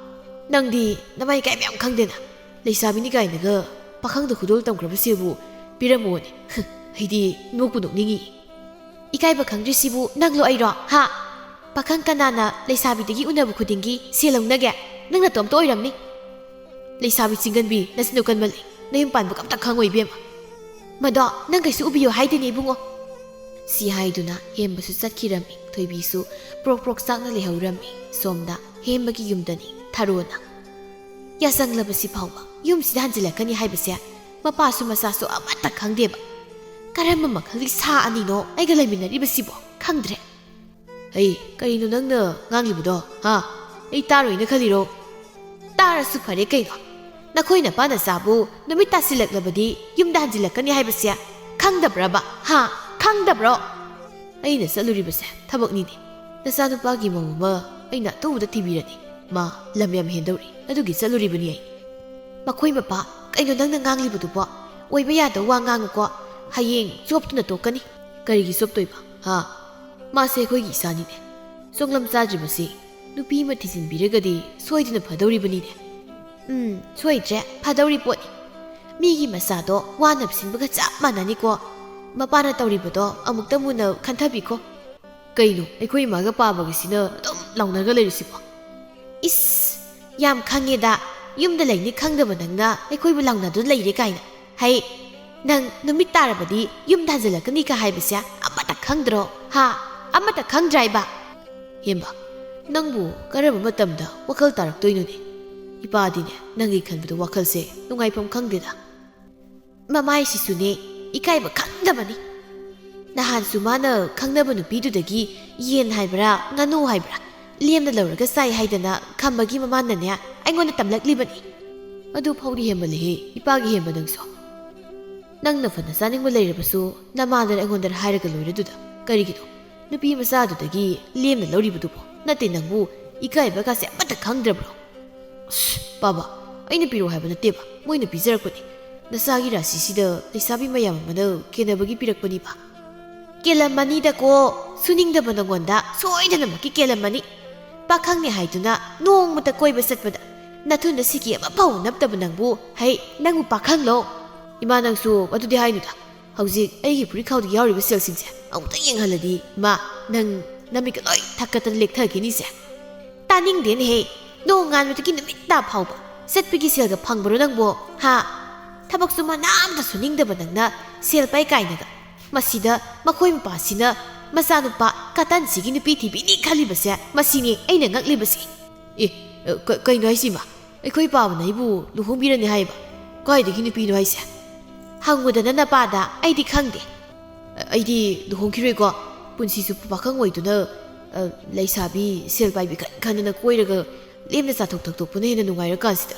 ꯅꯪꯗꯤ ꯅꯃꯥꯏ ꯏꯀꯥꯏꯕ ꯌꯥꯝ ꯈꯪꯗꯦꯅ꯫ ꯂꯩꯁꯥꯕꯤꯅꯤ ꯀꯥꯏꯅꯒ ꯄꯥꯈꯪꯗ ꯈꯨꯗꯣꯜ ꯇꯝꯈ꯭ꯔꯕ ꯁꯤꯕꯨ ꯄꯤꯔꯝꯃꯣꯅꯦ꯫ ꯑꯩꯗꯤ ꯅꯣꯛꯄꯨ ꯅꯣꯛꯅꯤꯡꯉꯤ꯫ ꯏꯀꯥꯏꯕ ꯈꯪꯗ꯭ꯔꯤꯁꯤꯕꯨ ꯅꯪꯂꯣ ꯑꯩꯔꯣ, ꯍꯥ? ꯄꯥꯈꯪ ꯀꯅꯥꯅ ꯂꯩꯁꯥꯕꯤꯗꯒꯤ ꯎꯅꯕ ꯈꯨꯗꯤꯡꯒꯤ ꯁꯦꯜ ꯂꯧꯅꯒꯦ? ꯅꯪ ꯅꯇꯣꯝꯇ ꯑꯣꯏꯔꯝꯅꯤ꯫ "ꯂꯩꯁꯥꯕꯤ ꯆꯤꯡꯒꯟꯕꯤ, ꯅꯆꯤꯟꯗꯣ ꯀꯟꯃꯜꯂꯤ꯫ ꯅꯌꯨꯝ ꯄꯥꯟꯕꯒ ꯑꯝꯇ ꯈꯪꯉꯣꯏ, ꯏꯕꯦꯝꯃ꯫ ꯃꯗꯣ ꯅꯪ ꯀꯩꯁꯨ ꯎꯕꯤꯌꯨ ꯍꯥꯏꯗꯦꯅꯦ, ꯏꯕꯨꯡꯉꯣ"꯫ ꯁꯤ ꯍꯥꯏꯗꯨꯅ ꯍꯦꯝꯕꯁꯨ ꯆꯠꯈꯤꯔꯝꯃꯤ꯫ ꯊꯣꯏꯕꯤꯁꯨ ꯄ꯭ꯔꯣꯛ ꯄ꯭ꯔꯣꯛ ꯆꯥꯛꯅ ꯂꯩꯍꯧꯔꯝꯃꯤ꯫ ꯁꯣꯝꯗ ꯍꯦꯝꯕꯒꯤ ꯌꯨꯝꯗꯅꯤ ꯊꯔꯣꯅ꯫ "ꯌꯥꯆꯪꯂꯕꯁꯤ ꯐꯥꯎꯕ ꯌꯨꯝꯁꯤꯗ ꯍꯟꯖꯤꯜꯂꯛꯀꯅꯤ ꯍꯥꯏꯕꯁꯦ ꯃꯄꯥꯁꯨ ꯃꯆꯥꯁꯨ ꯑꯃꯠꯇ ꯈꯪꯗꯦꯕ꯫ ꯀꯔꯝꯕ ꯃꯈꯜꯒꯤ ꯁꯥ ꯑꯅꯤꯅꯣ ꯑꯩꯒ ꯂꯩꯃꯤꯟꯅꯔꯤꯕꯁꯤꯕꯣ? ꯈꯪꯗ꯭ꯔꯦ"꯫ "ꯍꯩ, ꯀꯔꯤꯅꯣ ꯅꯪꯅ ꯉꯥꯡꯂꯤꯕꯗꯣ? ꯍꯥ? ꯑꯩ ꯇꯥꯔꯣꯏꯅ ꯈꯜꯂꯤꯔꯣ?" "ꯇꯥꯔꯁꯨ ꯐꯔꯦ ꯀꯩꯅꯣ꯫ ꯅꯈꯣꯏ ꯅꯄꯥ ꯅꯆꯥꯕꯨ ꯅꯨꯃꯤꯠ ꯇꯥꯁꯤꯜꯂꯛꯂꯕꯗꯤ ꯌꯨꯝꯗ ꯍꯟꯖꯤꯜꯂꯛꯀꯅꯤ ꯍꯥꯏꯕꯁꯦ ꯈꯪꯗꯕ꯭ꯔꯕ? ꯍꯥ? ꯈꯪꯗꯕ꯭ꯔꯣ?" "ꯑꯩꯅ ꯆꯠꯂꯨꯔꯤꯕꯁꯦ ꯊꯕꯛꯅꯤꯅꯦ꯫ ꯅꯆꯥꯅꯨꯄꯥꯒꯤ ꯃꯧ ꯑꯃ ꯑꯩꯅ ꯑꯊꯨꯕꯗ ꯊꯤꯕꯤꯔꯅꯤ꯫ ꯃꯥ ꯂꯝ ꯌꯥꯝ ꯍꯦꯟꯗꯧꯔꯤ꯫ ꯑꯗꯨꯒꯤ ꯆꯠꯂꯨꯔꯤꯕꯅꯤ ꯑꯩ"꯫ "ꯃꯈꯣꯏ ꯃꯄꯥ, ꯀꯩꯅꯣ ꯅꯪꯅ ꯉꯥꯡꯂꯤꯕꯗꯨꯕꯣ? ꯑꯣꯏꯕ ꯌꯥꯗꯕ ꯋꯥ ꯉꯥꯡꯉꯨꯀꯣ꯫ ꯍꯌꯦꯡ ꯆꯣꯞꯇꯨꯅ ꯇꯣꯛꯀꯅꯤ"꯫ "ꯀꯔꯤꯒꯤ ꯆꯣꯞꯇꯣꯏꯕ? ꯍꯥ? ꯃꯥꯁꯦ ꯑꯩꯈꯣꯏꯒꯤ ꯏꯆꯥꯅꯤꯅꯦ꯫ ꯁꯣꯡꯂꯝ ꯆꯥꯗ꯭ꯔꯤꯕꯁꯤ ꯅꯨꯄꯤ ꯑꯃ ꯊꯤꯖꯤꯟꯕꯤꯔꯒꯗꯤ ꯁꯣꯏꯗꯅ ꯐꯗꯧꯔꯤꯕꯅꯤꯅꯦ"꯫ "ꯎꯝ, ꯁꯣꯏꯗ꯭ꯔꯦ, ꯐꯗꯧꯔꯤ ꯄꯣꯠꯅꯤ꯫ ꯃꯤꯒꯤ ꯃꯆꯥꯗꯣ ꯋꯥꯅ ꯁꯤꯟꯕꯒ ꯆꯞ ꯃꯥꯟꯅꯅꯤꯀꯣ꯫ ꯃꯄꯥꯅ ꯇꯧꯔꯤꯕꯗꯣ ꯑꯃꯨꯛꯇ ꯃꯨꯟꯅ ꯈꯟꯊꯕꯤꯈꯣ"꯫ "ꯀꯩꯅꯣ, ꯑꯩꯈꯣꯏ ꯏꯃꯥꯒ ꯄꯥꯕꯒꯤꯁꯤꯅ ꯑꯗꯨꯝ ꯂꯥꯎꯅꯔꯒ ꯂꯩꯔꯤꯁꯤꯕꯣ?" "ꯏꯁ, ꯌꯥꯝ ꯈꯪꯉꯦꯗ꯫ ꯌꯨꯝꯗ ꯂꯩꯅꯤ ꯈꯪꯗꯕ ꯅꯪꯅ ꯑꯩꯈꯣꯏꯕꯨ ꯂꯥꯎꯅꯗꯨꯅ ꯂꯩꯔꯦ ꯀꯥꯏꯅ꯫ ꯍꯩ, ꯅꯪ ꯅꯨꯃꯤꯠ ꯇꯥꯔꯕꯗꯤ ꯌꯨꯝꯗ ꯍꯟꯖꯤꯜꯂꯛꯀꯅꯤꯒ ꯍꯥꯏꯕꯁꯦ ꯑꯃꯠꯇ ꯈꯪꯗ꯭ꯔꯣ? ꯍꯥ? ꯑꯃꯠꯇ ꯈꯪꯗ꯭ꯔꯥ ꯍꯥꯏꯕ?" "ꯍꯦꯝꯕ, ꯅꯪꯕꯨ ꯀꯔꯝꯕ ꯃꯇꯝꯗ ꯋꯥꯈꯜ ꯇꯥꯔꯛꯇꯣꯏꯅꯣꯅꯦ? ꯏꯄꯥꯗꯤꯅꯦ, ꯅꯪꯒꯤ ꯈꯟꯕꯗ ꯋꯥꯈꯜꯁꯦ ꯅꯨꯡꯉꯥꯏꯐꯝ ꯈꯪꯗꯦꯗ"꯫ ꯃꯃꯥꯏꯁꯤꯁꯨꯅꯦ, ꯏꯀꯥꯏꯕ ꯈꯪꯗꯕꯅꯤ꯫ ꯅꯍꯥꯟꯁꯨ ꯃꯥꯅ ꯈꯪꯅꯕ ꯅꯨꯄꯤꯗꯨꯗꯒꯤ ꯌꯦꯟ ꯍꯥꯏꯕ꯭ꯔꯥ, ꯉꯥꯅꯨ ꯍꯥꯏꯕ꯭ꯔꯥ, ꯂꯦꯝꯅ ꯂꯧꯔꯒ ꯆꯥꯏ ꯍꯥꯏꯗꯅ ꯈꯝꯕꯒꯤ ꯃꯃꯥꯅꯅꯦ ꯑꯩꯉꯣꯟꯗ ꯇꯝꯂꯛꯂꯤꯕꯅꯤ꯫ ꯑꯗꯨ ꯐꯥꯎꯗꯤ ꯍꯦꯟꯃꯜꯂꯦꯍꯦ, ꯏꯄꯥꯒꯤ ꯍꯦꯟꯕ ꯅꯪꯁꯨ꯫ ꯅꯪꯅ ꯐꯅ ꯆꯥꯅꯤꯡꯕ ꯂꯩꯔꯕꯁꯨ ꯅꯃꯥꯗꯔ ꯑꯩꯉꯣꯟꯗꯔ ꯍꯥꯏꯔꯒ ꯂꯣꯏꯔꯗꯨꯗ꯫ ꯀꯔꯤꯒꯤꯅꯣ? ꯅꯨꯄꯤ ꯃꯆꯥꯗꯨꯗꯒꯤ ꯂꯦꯝꯅ ꯂꯧꯔꯤꯕꯗꯨꯕꯨ? ꯅꯠꯇꯦ, ꯅꯪꯕꯨ ꯏꯀꯥꯏꯕꯒꯁꯦ ꯑꯃꯠꯇ ꯈꯪꯗ꯭ꯔꯕ꯭ꯔꯣ? ꯑꯁ, ꯄꯥꯕ, ꯑꯩꯅ ꯄꯤꯔꯛꯑꯣ ꯍꯥꯏꯕ ꯅꯠꯇꯦꯕ, ꯃꯣꯏꯅ ꯄꯤꯖꯔꯛꯄꯅꯤ꯫ ꯅꯆꯥꯒꯤ ꯔꯥꯁꯤꯁꯤꯗ ꯂꯩꯁꯥꯕꯤ ꯃꯌꯥꯝ ꯑꯃꯅ ꯀꯦꯟꯅꯕꯒꯤ ꯄꯤꯔꯛꯄꯅꯤꯕ꯫ ꯀꯦꯜꯂꯝꯃꯅꯤꯗꯀꯣ, ꯁꯨꯅꯤꯡꯗꯕ ꯅꯉꯣꯟꯗ ꯁꯣꯏꯗꯅꯃꯛꯀꯤ ꯀꯦꯜꯂꯝꯃꯅꯤ꯫ ꯄꯥꯈꯪꯅꯦ ꯍꯥꯏꯗꯨꯅ ꯅꯣꯡꯃꯇ ꯀꯣꯏꯕ ꯆꯠꯄꯗ ꯅꯊꯨꯟꯗ ꯁꯤꯀꯤ ꯑꯃꯐꯥꯎ ꯅꯞꯇꯕ ꯅꯪꯕꯨ, ꯍꯩ, ꯅꯪꯕꯨ ꯄꯥꯈꯪꯂꯣ? ꯏꯃꯥ, ꯅꯪꯁꯨ ꯑꯗꯨꯗꯤ ꯍꯥꯏꯅꯨꯗ꯫ ꯍꯧꯖꯤꯛ ꯑꯩꯒꯤ ꯐꯨꯔꯤꯠꯈꯥꯎꯗ ꯌꯥꯎꯔꯤꯕ ꯁꯦꯜꯁꯤꯡꯁꯦ ꯑꯃꯨꯛꯇ ꯌꯦꯡꯍꯜꯂꯗꯤ, ꯏꯃꯥ, ꯅꯪ ꯅꯃꯤꯠꯀ ꯂꯣꯏ ꯊꯛꯀꯠꯇꯅ ꯂꯦꯛꯊꯈꯤꯅꯤꯁꯦ꯫ ꯇꯥꯅꯤꯡꯗꯦꯅꯦꯍꯦ, ꯅꯣꯡꯉꯥꯟꯕꯗꯒꯤ ꯅꯨꯃꯤꯠ ꯇꯥ ꯐꯥꯎꯕ ꯆꯠꯄꯒꯤ ꯁꯦꯜꯒ ꯐꯪꯕ꯭ꯔꯣ ꯅꯪꯕꯣ? ꯍꯥ? ꯊꯕꯛꯁꯨ ꯃꯅꯥ ꯑꯝꯇ ꯁꯨꯅꯤꯡꯗꯕ ꯅꯪꯅ ꯁꯦꯜ ꯄꯥꯏ ꯀꯥꯏꯅꯒ꯫ ꯃꯁꯤꯗ ꯃꯈꯣꯏ ꯃꯄꯥꯁꯤꯅ ꯃꯆꯥꯅꯨꯄꯥ ꯀꯇꯟꯁꯤꯒꯤ ꯅꯨꯄꯤ ꯊꯤꯕꯤꯅꯤ ꯈꯜꯂꯤꯕꯁꯦ, ꯃꯁꯤꯅꯤ ꯑꯩꯅ ꯉꯛꯂꯤꯕꯁꯦ꯫ ꯑꯦ, ꯑ, ꯀ-, ꯀꯩꯅꯣ ꯍꯥꯏꯁꯤꯃ? ꯑꯩꯈꯣꯏ ꯄꯥꯕꯅ ꯑꯩꯕꯨ ꯂꯨꯍꯣꯡꯕꯤꯔꯅꯤ ꯍꯥꯏꯕ? ꯀꯥꯏꯗꯒꯤ ꯅꯨꯄꯤꯅꯣ ꯍꯥꯏꯁꯦ? ꯍꯪꯉꯨꯗꯅ ꯅꯄꯥꯗ, ꯑꯩꯗꯤ ꯈꯪꯗꯦ꯫ ꯑ, ꯑꯩꯗꯤ ꯂꯨꯍꯣꯡꯈꯤꯔꯣꯏꯀꯣ꯫ ꯄꯨꯟꯁꯤ ꯆꯨꯞꯄ ꯄꯥꯈꯪ ꯑꯣꯏꯗꯨꯅ, ꯑ, ꯂꯩꯁꯥꯕꯤ ꯁꯦꯜ ꯄꯥꯏꯕꯤ ꯈꯟ ꯈꯟꯗꯅ ꯀꯣꯏꯔꯒ ꯂꯦꯝꯅ ꯆꯥꯊꯣꯛ ꯊꯛꯇꯣꯛꯄꯅ ꯍꯦꯟꯅ ꯅꯨꯡꯉꯥꯏꯔꯀꯥꯟꯁꯤꯗ꯫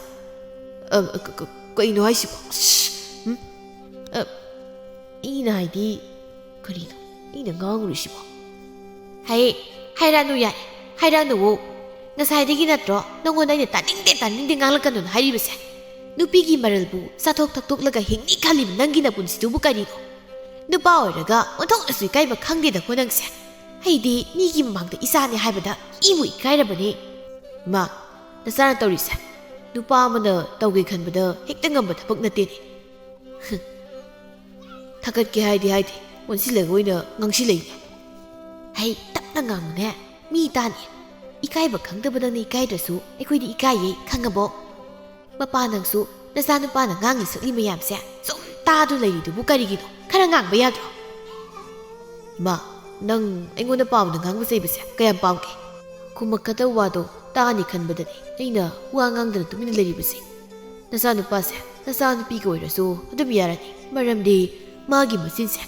ꯑ, ꯀ-, ꯀ-, ꯀꯩꯅꯣ ꯍꯥꯏꯁꯤꯕꯣ? ꯑꯁ! ꯍꯨꯝ? ꯑ, ꯑꯩꯅ ꯍꯥꯏꯗꯤ, ꯀꯔꯤꯅꯣ ꯑꯩꯅ ꯉꯥꯡꯉꯨꯔꯤꯁꯤꯕꯣ? ꯍꯩ, ꯍꯥꯏꯔꯛꯑꯅꯨ ꯌꯥꯔꯦ, ꯍꯥꯏꯔꯛꯑꯅꯨꯋꯣ꯫ ꯉꯁꯥꯏꯗꯒꯤ ꯅꯠꯇ꯭ꯔꯣ ꯅꯉꯣꯟꯗ ꯑꯩꯅ "ꯇꯥꯅꯤꯡꯗꯦ, ꯇꯥꯅꯤꯡꯗꯦ, ꯉꯥꯡꯂꯛꯀꯅꯨꯅ" ꯍꯥꯏꯔꯤꯕꯁꯦ? ꯅꯨꯄꯤꯒꯤ ꯃꯔꯜꯕꯨ ꯆꯥꯊꯣꯛ ꯊꯛꯇꯣꯛꯂꯒ ꯍꯤꯡꯅꯤ ꯈꯜꯂꯤꯕ ꯅꯪꯒꯤ ꯅꯄꯨꯟꯁꯤꯗꯨꯕꯨ ꯀꯔꯤꯅꯣ? ꯅꯨꯄꯥ ꯑꯣꯏꯔꯒ ꯑꯣꯟꯊꯣꯛꯅꯁꯨ ꯏꯀꯥꯏꯕ ꯈꯪꯗꯦꯗꯀꯣ ꯅꯪꯁꯦ꯫ ꯑꯩꯗꯤ ꯃꯤꯒꯤ ꯃꯃꯥꯡꯗ ꯏꯆꯥꯅꯤ ꯍꯥꯏꯕꯗ ꯏꯕꯨ ꯏꯀꯥꯏꯔꯕꯅꯦ꯫ ꯏꯃꯥ, ꯅꯆꯥꯅ ꯇꯧꯔꯤꯁꯦ ꯅꯨꯄꯥ ꯑꯃꯅ ꯇꯧꯒꯦ ꯈꯟꯕꯗ ꯍꯦꯛꯇ ꯉꯝꯕ ꯊꯕꯛ ꯅꯠꯇꯦꯅꯦ꯫ ꯊꯥꯒꯠꯀꯦ ꯍꯥꯏꯗꯤ ꯍꯥꯏꯗꯦ, ꯑꯣꯟꯁꯤꯜꯂꯒ ꯑꯣꯏꯅ ꯉꯥꯡꯁꯤꯜꯂꯛꯏꯅꯦ꯫ ꯍꯩ, ꯇꯞꯅ ꯉꯥꯡꯉꯨꯅꯦ, ꯃꯤ ꯇꯥꯅꯤ꯫ ꯏꯀꯥꯏꯕ ꯈꯪꯗꯕ ꯅꯪꯅ ꯏꯀꯥꯏꯗ꯭ꯔꯁꯨ ꯑꯩꯈꯣꯏꯗꯤ ꯏꯀꯥꯏꯌꯦ, ꯈꯪꯉꯕꯣ? ꯃꯄꯥ ꯅꯪꯁꯨ ꯅꯆꯥꯅꯨꯄꯥꯅ ꯉꯥꯡꯂꯤ ꯁꯛꯂꯤ ꯃꯌꯥꯝꯁꯦ ꯁꯨꯝ ꯇꯥꯗꯨ ꯂꯩꯔꯤꯗꯨꯕꯨ ꯀꯔꯤꯒꯤꯅꯣ? ꯈꯔ ꯉꯥꯡꯕ ꯌꯥꯗ꯭ꯔꯣ? ꯏꯃꯥ, ꯅꯪ ꯑꯩꯉꯣꯟꯗ ꯄꯥꯎꯅ ꯉꯥꯡꯕ ꯆꯩꯕꯁꯦ ꯀꯌꯥꯝ ꯄꯥꯝꯒꯦ? ꯈꯨꯝꯃꯛꯀꯗꯧ ꯋꯥꯗꯣ ꯇꯥꯅꯤ ꯈꯟꯕꯗꯅꯤ ꯑꯩꯅ ꯋꯥ ꯉꯥꯡꯗꯅ ꯇꯨꯃꯤꯟꯅ ꯂꯩꯔꯤꯕꯁꯦ꯫ ꯅꯆꯥꯅꯨꯄꯥꯁꯦ ꯅꯆꯥꯅꯨꯄꯤꯒ ꯑꯣꯏꯔꯁꯨ ꯑꯗꯨꯝ ꯌꯥꯔꯅꯤ, ꯃꯔꯝꯗꯤ ꯃꯥꯒꯤ ꯃꯆꯤꯟꯁꯦ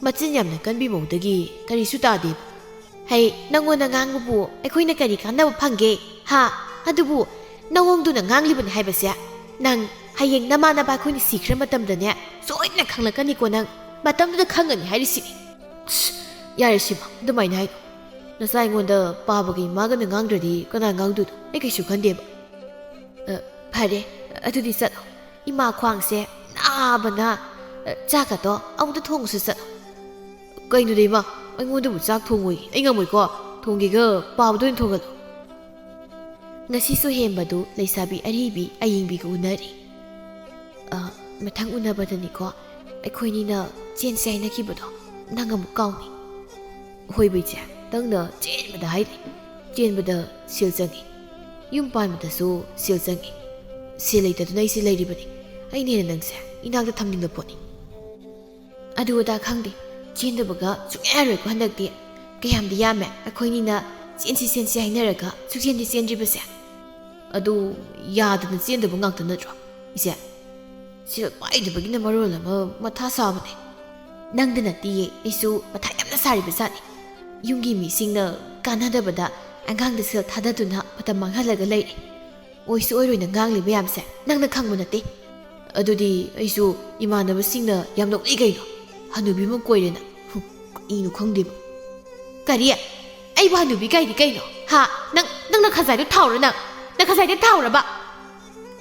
ꯃꯆꯤꯟ ꯌꯥꯝꯅ ꯀꯟꯕꯤ ꯃꯑꯣꯡꯗꯒꯤ ꯀꯔꯤꯁꯨ ꯇꯥꯗꯦꯕ꯫ ꯍꯩ, ꯅꯪꯉꯣꯟꯗ ꯉꯥꯡꯕꯕꯨ ꯑꯩꯈꯣꯏꯅ ꯀꯔꯤ ꯀꯥꯟꯅꯕ ꯐꯪꯒꯦ? ꯍꯥ? ꯑꯗꯨꯕꯨ ꯅꯋꯣꯡꯗꯨꯅ ꯉꯥꯡꯂꯤꯕꯅꯤ ꯍꯥꯏꯕꯁꯦ ꯅꯪ ꯍꯌꯦꯡ ꯅꯃꯥ ꯅꯄꯥ ꯑꯩꯈꯣꯏꯅ ꯁꯤꯈ꯭ꯔ ꯃꯇꯝꯗꯅꯦ ꯁꯣꯏꯗꯅ ꯈꯪꯂꯛꯀꯅꯤꯀꯣ ꯅꯪ꯫ ꯃꯇꯝꯗꯨꯗ ꯈꯪꯒꯅꯤ ꯍꯥꯏꯔꯤꯁꯤꯅꯤ꯫ ꯑꯁ, ꯌꯥꯔꯦ ꯁꯤꯃ, ꯑꯗꯨꯃꯥꯏꯅ ꯍꯥꯏꯅꯨ꯫ ꯅꯆꯥ ꯑꯩꯉꯣꯟꯗ ꯄꯥꯕꯒ ꯏꯃꯥꯒꯅ ꯉꯥꯡꯗ꯭ꯔꯗꯤ ꯀꯅꯥ ꯉꯥꯡꯗꯣꯏꯅꯣ? ꯑꯩ ꯀꯩꯁꯨ ꯈꯟꯗꯦꯕ꯫ ꯑ, ꯐꯔꯦ, ꯑꯗꯨꯗꯤ ꯆꯠꯂꯣ꯫ ꯏꯃꯥ ꯈ꯭ꯋꯥꯡꯁꯦ ꯅꯥꯕꯅ, ꯑ, ꯆꯥꯛꯀꯗꯣ ꯑꯃꯨꯛꯇ ꯊꯣꯡꯉꯨꯁꯨ ꯆꯠꯂꯣ꯫ ꯀꯩꯅꯣꯗ ꯏꯃꯥ, ꯑꯩꯉꯣꯟꯗꯕꯨ ꯆꯥꯛ ꯊꯣꯡꯉꯣꯏ, ꯑꯩ ꯉꯝꯃꯣꯏꯀꯣ꯫ ꯊꯣꯡꯒꯦꯒ ꯄꯥꯕꯗ ꯑꯣꯏꯅ ꯊꯣꯡꯍꯜꯂꯣ꯫ ꯉꯁꯤꯁꯨ ꯍꯦꯝꯕꯗꯨ ꯂꯩꯁꯥꯕꯤ ꯑꯔꯤꯕꯤ ꯑꯌꯤꯡꯕꯤꯒ ꯎꯅꯔꯤ꯫ ꯑ, ꯃꯊꯪ ꯎꯅꯕꯗꯅꯤꯀꯣ ꯑꯩꯈꯣꯏꯅꯤꯅ ꯆꯦꯟꯁꯦ ꯍꯥꯏꯅꯈꯤꯕꯗꯣ ꯅꯪ ꯑꯃꯨꯛ ꯀꯥꯎꯅꯤ꯫ ꯍꯣꯏꯕ ꯏꯆꯦ, ꯅꯪꯅ ꯆꯦꯟꯕꯗ ꯍꯥꯏꯔꯤ꯫ ꯆꯦꯟꯕꯗ ꯁꯦꯜ ꯆꯪꯉꯤ, ꯌꯨꯝ ꯄꯥꯟꯕꯗꯁꯨ ꯁꯦꯜ ꯆꯪꯉꯤ꯫ ꯁꯦꯜ ꯂꯩꯇꯗꯨꯅ ꯑꯩꯁꯦ ꯂꯩꯔꯤꯕꯅꯤ꯫ ꯑꯩꯅ ꯍꯦꯟꯅ ꯅꯪꯁꯦ ꯏꯅꯥꯛꯇ ꯊꯝꯅꯤꯡꯕ ꯄꯣꯠꯅꯤ꯫ ꯑꯗꯨ ꯑꯗꯥ ꯈꯪꯗꯦ, ꯆꯦꯟꯗꯕꯒ ꯁꯨꯡꯌꯥ ꯌꯥꯔꯣꯏꯀꯣ ꯍꯟꯗꯛꯇꯤ꯫ ꯀꯌꯥꯝꯗꯤ ꯌꯥꯝꯃꯦ, ꯑꯩꯈꯣꯏꯅꯤꯅ ꯆꯦꯟꯁꯤ ꯆꯦꯟꯁꯤ ꯍꯥꯏꯅꯔꯒ ꯁꯨꯛꯆꯦꯟꯗꯤ ꯆꯦꯟꯗ꯭ꯔꯤꯕꯁꯦ꯫ ꯑꯗꯨ ꯌꯥꯗꯅ ꯆꯦꯟꯗꯕ ꯉꯥꯛꯇ ꯅꯠꯇ꯭ꯔꯣ, ꯏꯆꯦ? ꯁꯦꯜ ꯄꯥꯏꯗꯕꯒꯤꯅ ꯃꯔꯣꯜ ꯑꯃ ꯃꯊꯥ ꯁꯥꯕꯅꯦ꯫ ꯅꯪꯗ ꯅꯠꯇꯤꯌꯦ, ꯑꯩꯁꯨ ꯃꯊꯥ ꯌꯥꯝꯅ ꯁꯥꯔꯤꯕ ꯖꯥꯠꯅꯤ꯫ ꯌꯨꯝꯒꯤ ꯃꯤꯁꯤꯡꯅ ꯀꯥꯟꯅꯗꯕꯗ ꯑꯉꯥꯡꯗ ꯁꯦꯜ ꯊꯥꯗꯗꯨꯅ ꯃꯇꯝ ꯃꯥꯡꯍꯜꯂꯒ ꯂꯩꯔꯦ꯫ ꯑꯣꯏꯁꯨ ꯑꯣꯏꯔꯣꯏꯅ ꯉꯥꯡꯂꯤꯕ ꯃꯌꯥꯝꯁꯦ ꯅꯪꯅ ꯈꯪꯕ ꯅꯠꯇꯦ꯫ ꯑꯗꯨꯗꯤ ꯑꯩꯁꯨ ꯏꯃꯥꯟꯅꯕꯁꯤꯡꯅ ꯌꯥꯝ ꯅꯣꯛꯅꯩ ꯀꯩꯅꯣ, ꯍꯅꯨꯕꯤ ꯑꯃ ꯀꯣꯏꯔꯦꯅ꯫ ꯍꯨꯝ, ꯀꯔꯤꯅꯣ ꯈꯪꯗꯦꯕ꯫ ꯀꯔꯤ? ꯑꯩꯕꯨ ꯍꯅꯨꯕꯤ ꯀꯥꯏꯗꯤ ꯀꯩꯅꯣ? ꯍꯥ? ꯅꯪ, ꯅꯪ ꯅꯈꯖꯥꯏꯗꯣ ꯊꯥꯎꯔ ꯅꯪ? ꯅꯈꯖꯥꯏꯗꯣ ꯊꯥꯎꯔꯕ?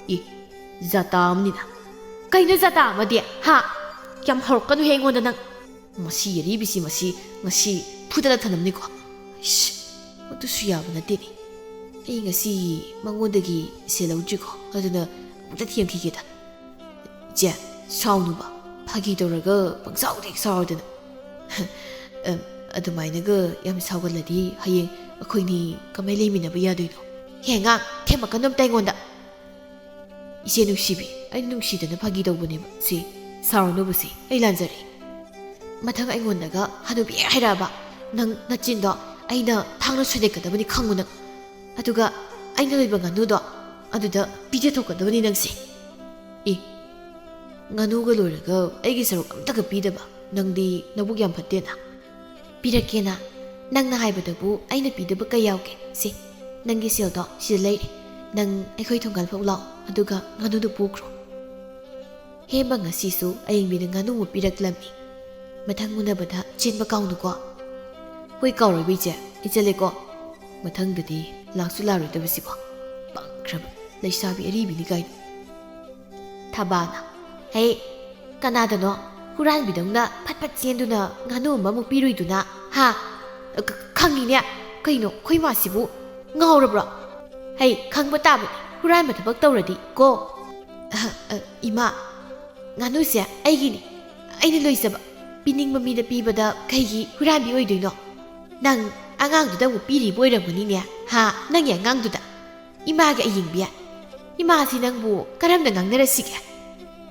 ꯑꯦ, ꯖꯥꯇꯥ ꯑꯃꯅꯤꯅ꯫ ꯀꯩꯅꯣ ꯖꯥꯇꯥ ꯑꯃꯗꯤ? ꯍꯥ? ꯌꯥꯝ ꯍꯧꯔꯛꯀꯅꯨꯍꯦ ꯑꯩꯉꯣꯟꯗ ꯅꯪ꯫ ꯃꯁꯤ ꯑꯔꯤꯕꯤꯁꯤ ꯃꯁꯤ ꯉꯁꯤ ꯐꯨꯗꯅ ꯊꯅꯝꯅꯤꯀꯣ꯫ ꯏꯁ, ꯑꯗꯨꯁꯨ ꯌꯥꯕ ꯅꯠꯇꯦꯅꯦ꯫ ꯑꯩ ꯉꯁꯤ ꯃꯉꯣꯟꯗꯒꯤ ꯁꯦꯜ ꯂꯧꯗ꯭ꯔꯤꯀꯣ, ꯑꯗꯨꯅ ꯑꯃꯨꯛꯇ ꯊꯦꯝꯈꯤꯒꯦꯗ꯫ ꯏꯆꯦ, ꯁꯥꯎꯅꯨꯕ, ꯐꯥꯒꯤ ꯇꯧꯔꯒ ꯄꯪꯁꯥꯎꯗ ꯍꯦꯛ ꯁꯥꯎꯔꯗꯅ꯫ ꯑꯝ, ꯑꯗꯨꯃꯥꯏꯅꯒ ꯌꯥꯝ ꯁꯥꯎꯒꯜꯂꯗꯤ ꯍꯌꯦꯡ ꯑꯩꯈꯣꯏꯅꯤ ꯀꯃꯥꯏ ꯂꯩꯃꯤꯟꯅꯕ ꯌꯥꯗꯣꯏꯅꯣ? ꯍꯦ ꯑꯉꯥꯡ, ꯊꯦꯝꯃꯛꯀꯅꯨ ꯑꯝꯇ ꯑꯩꯉꯣꯟꯗ꯫ ꯏꯆꯦ ꯅꯨꯡꯁꯤꯕꯤ, ꯑꯩ ꯅꯨꯡꯁꯤꯗꯅ ꯐꯥꯒꯤ ꯇꯧꯕꯅꯦꯕ꯫ ꯁꯤ, ꯁꯥꯎꯔꯅꯨꯕ ꯁꯤ, ꯑꯩ ꯂꯥꯟꯖꯔꯦ꯫ ꯃꯊꯪ ꯑꯩꯉꯣꯟꯗꯒ ꯍꯅꯨꯕꯤ ꯍꯦꯛ ꯍꯥꯏꯔꯛꯑꯕ, ꯅꯪ ꯅꯆꯤꯟꯗꯣ ꯑꯩꯅ ꯊꯥꯡꯅ ꯁꯣꯏꯗꯠꯀꯗꯕꯅꯤ ꯈꯪꯉꯨ ꯅꯪ꯫ ꯑꯗꯨꯒ ꯑꯩꯅ ꯂꯣꯏꯕ ꯉꯥꯅꯨꯗꯣ ꯑꯗꯨꯗ ꯄꯤꯖꯊꯣꯛꯀꯗꯕꯅꯤ ꯅꯪꯁꯦ꯫ ꯑꯦ, ꯉꯥꯅꯨꯒ ꯂꯣꯏꯔꯒ ꯑꯩꯒꯤ ꯁꯔꯨꯛ ꯑꯝꯇꯒ ꯄꯤꯗꯕ? ꯅꯪꯗꯤ ꯅꯕꯨꯛ ꯌꯥꯝ ꯐꯠꯇꯦꯅ꯫ ꯄꯤꯔꯛꯀꯦꯅ? ꯅꯪꯅ ꯍꯥꯏꯕꯗꯕꯨ ꯑꯩꯅ ꯄꯤꯗꯕ ꯀꯩ ꯌꯥꯎꯒꯦ? ꯁꯦ, ꯅꯪꯒꯤ ꯁꯦꯜꯗꯣ ꯁꯤꯗ ꯂꯩꯔꯦ꯫ ꯅꯪ ꯑꯩꯈꯣꯏ ꯊꯣꯡꯒꯥꯜ ꯐꯥꯎ ꯂꯥꯛꯑꯣ, ꯑꯗꯨꯒ ꯉꯥꯅꯨꯗꯨ ꯄꯨꯈ꯭ꯔꯣ꯫ ꯍꯦꯝꯕ ꯉꯁꯤꯁꯨ ꯑꯌꯤꯡꯕꯤꯅ ꯉꯥꯅꯨ ꯑꯃ ꯄꯤꯔꯛꯂꯝꯃꯤ꯫ ꯃꯊꯪ ꯎꯅꯕꯗ ꯆꯦꯟꯕ ꯀꯥꯎꯅꯨꯀꯣ꯫ ꯍꯣꯏ, ꯀꯥꯎꯔꯣꯏꯕ ꯏꯆꯦ, ꯑꯩ ꯆꯠꯂꯦꯀꯣ꯫ ꯃꯊꯪꯗꯗꯤ ꯂꯥꯛꯁꯨ ꯂꯥꯛꯔꯣꯏꯗꯕꯁꯤꯀꯣ꯫ ꯄꯪꯈ꯭ꯔꯕ ꯂꯩꯁꯥꯕꯤ ꯑꯔꯤꯕꯤꯅꯤ ꯀꯥꯏꯅ꯫ ꯊꯕꯥꯅ, ꯍꯦ, ꯀꯅꯥꯗꯅꯣ ꯍꯨꯔꯥꯟꯕꯤꯗꯧꯅ ꯐꯠ ꯐꯠ ꯆꯦꯟꯗꯨꯅ ꯉꯥꯅꯨ ꯑꯃꯃꯨꯛ ꯄꯤꯔꯨꯏꯗꯨꯅ? ꯍꯥ? ꯈ-, ꯈꯪꯉꯤꯅꯦ꯫ ꯀꯩꯅꯣ, ꯑꯩꯈꯣꯏ ꯃꯥꯁꯤꯕꯨ ꯉꯥꯎꯔꯕ꯭ꯔꯣ? ꯍꯩ, ꯈꯪꯕ ꯇꯥꯕꯅꯤ, ꯍꯨꯔꯥꯟꯕ ꯊꯕꯛ ꯇꯧꯔꯗꯤ ꯀꯣ꯫ ꯑꯍ, ꯑ, ꯏꯃꯥ, ꯉꯥꯅꯨꯁꯦ ꯑꯩꯒꯤꯅꯤ, ꯑꯩꯅ ꯂꯣꯏꯖꯕ꯫ ꯄꯤꯅꯤꯡꯕ ꯃꯤꯗ ꯄꯤꯕꯗ ꯀꯩꯒꯤ ꯍꯨꯔꯥꯟꯕꯤ ꯑꯣꯏꯗꯣꯏꯅꯣ? ꯅꯪ ꯑꯉꯥꯡꯗꯨꯗ ꯑꯃꯨꯛ ꯄꯤꯔꯤꯕ ꯑꯣꯏꯔꯝꯒꯅꯤꯅꯦ, ꯍꯥ? ꯅꯪꯒꯤ ꯑꯉꯥꯡꯗꯨꯗ꯫ ꯏꯃꯥꯒꯤ ꯑꯌꯤꯡꯕꯤ꯫ "ꯏꯃꯥꯁꯤ ꯅꯪꯕꯨ ꯀꯔꯝꯅ ꯉꯥꯡꯅꯔꯁꯤꯒꯦ?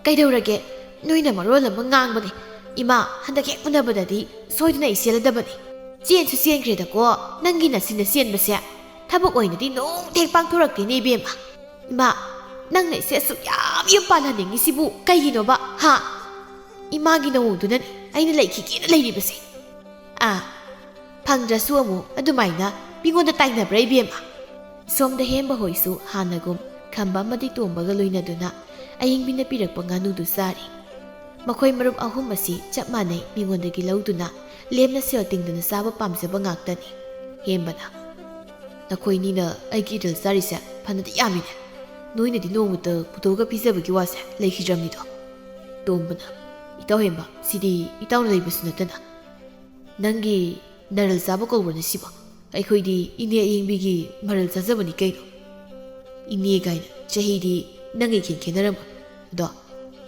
ꯀꯩꯗꯧꯔꯒꯦ? ꯅꯣꯏꯅ ꯃꯔꯣꯜ ꯑꯃ ꯉꯥꯡꯕꯅꯦ꯫ ꯏꯃꯥ, ꯍꯟꯗꯛ ꯍꯦꯛ ꯎꯅꯕꯗꯗꯤ ꯁꯣꯏꯗꯅ ꯑꯩ ꯆꯦꯜꯂꯗꯕꯅꯤ꯫ ꯆꯦꯟꯁꯨ ꯆꯦꯟꯈ꯭ꯔꯦꯗꯀꯣ, ꯅꯪꯒꯤ ꯅꯆꯤꯟꯅ ꯆꯦꯟꯕꯁꯦ ꯊꯕꯛ ꯑꯣꯏꯅꯗꯤ ꯅꯣꯡꯇ ꯍꯦꯛ ꯄꯥꯡꯊꯣꯔꯛꯇꯦꯅꯦ ꯏꯕꯦꯝꯃ꯫ ꯏꯃꯥ, ꯅꯪꯅ ꯏꯆꯦ ꯑꯁꯨꯛ ꯌꯥꯝ ꯌꯨꯝ ꯄꯥꯜꯍꯟꯅꯤꯡꯉꯤꯁꯤꯕꯨ ꯀꯩꯒꯤꯅꯣꯕ, ꯍꯥ? ꯏꯃꯥꯒꯤ ꯅꯑꯣꯡꯗꯨꯅꯅꯦ ꯑꯩꯅ ꯂꯩꯈꯤꯒꯦꯅ ꯂꯩꯔꯤꯕꯁꯦ꯫ ꯑꯥ, ꯐꯪꯗ꯭ꯔꯁꯨ ꯑꯃꯨꯛ ꯑꯗꯨꯃꯥꯏꯅ ꯃꯤꯉꯣꯟꯗ ꯇꯥꯏꯅꯕ꯭ꯔꯥ ꯏꯕꯦꯝꯃ?" ꯁꯣꯝꯗ ꯍꯦꯝꯕ ꯍꯣꯏꯁꯨ ꯍꯥꯟꯅꯒꯨꯝ ꯈꯝꯕ ꯑꯃꯗꯤ ꯇꯣꯝꯕꯒ ꯂꯣꯏꯅꯗꯨꯅ ꯑꯌꯤꯡꯕꯤꯅ ꯄꯤꯔꯛꯄ ꯉꯥꯅꯨꯗꯨ ꯆꯥꯔꯤ꯫ ꯃꯈꯣꯏ ꯃꯔꯨꯞ ꯑꯍꯨꯝ ꯑꯁꯤ ꯆꯞ ꯃꯥꯟꯅꯩ ꯃꯤꯉꯣꯟꯗꯒꯤ ꯂꯧꯗꯨꯅ ꯂꯦꯝꯅ ꯁꯦꯜ ꯇꯤꯡꯗꯅ ꯆꯥꯕ ꯄꯥꯝꯖꯕ ꯉꯥꯛꯇꯅꯤ꯫ ꯍꯦꯝꯕꯅ, "ꯅꯈꯣꯏꯅꯤꯅ ꯑꯩꯒꯤ ꯏꯔꯜ ꯆꯥꯔꯤꯁꯦ ꯐꯅꯗꯤ ꯌꯥꯝꯃꯤꯅꯦ꯫ ꯅꯣꯏꯅꯗꯤ ꯅꯣꯡꯃꯇ ꯄꯨꯊꯣꯛꯑꯒ ꯄꯤꯖꯕꯒꯤ ꯋꯥꯁꯦ ꯂꯩꯈꯤꯗ꯭ꯔꯕꯅꯤꯗꯣ?" ꯇꯣꯝꯕꯅ, "ꯏꯇꯥꯎ ꯍꯦꯝꯕ, ꯁꯤꯗꯤ ꯏꯇꯥꯎꯅ ꯂꯩꯕꯁꯨ ꯅꯠꯇꯅ ꯅꯪꯒꯤ ꯅꯔꯜ ꯆꯥꯕ ꯀꯧꯕ꯭ꯔꯅꯦ ꯁꯤꯕꯣ? ꯑꯩꯈꯣꯏꯗꯤ ꯏꯅꯦ ꯑꯌꯤꯡꯕꯤꯒꯤ ꯃꯔꯜ ꯆꯥꯖꯕꯅꯤ ꯀꯩꯅꯣ꯫ ꯏꯅꯦ ꯀꯥꯏꯅ ꯆꯍꯤꯗꯤ ꯅꯪꯒ ꯏꯈꯦꯟ ꯈꯦꯠꯅꯔꯝꯃꯣꯏ꯫ ꯑꯗꯣ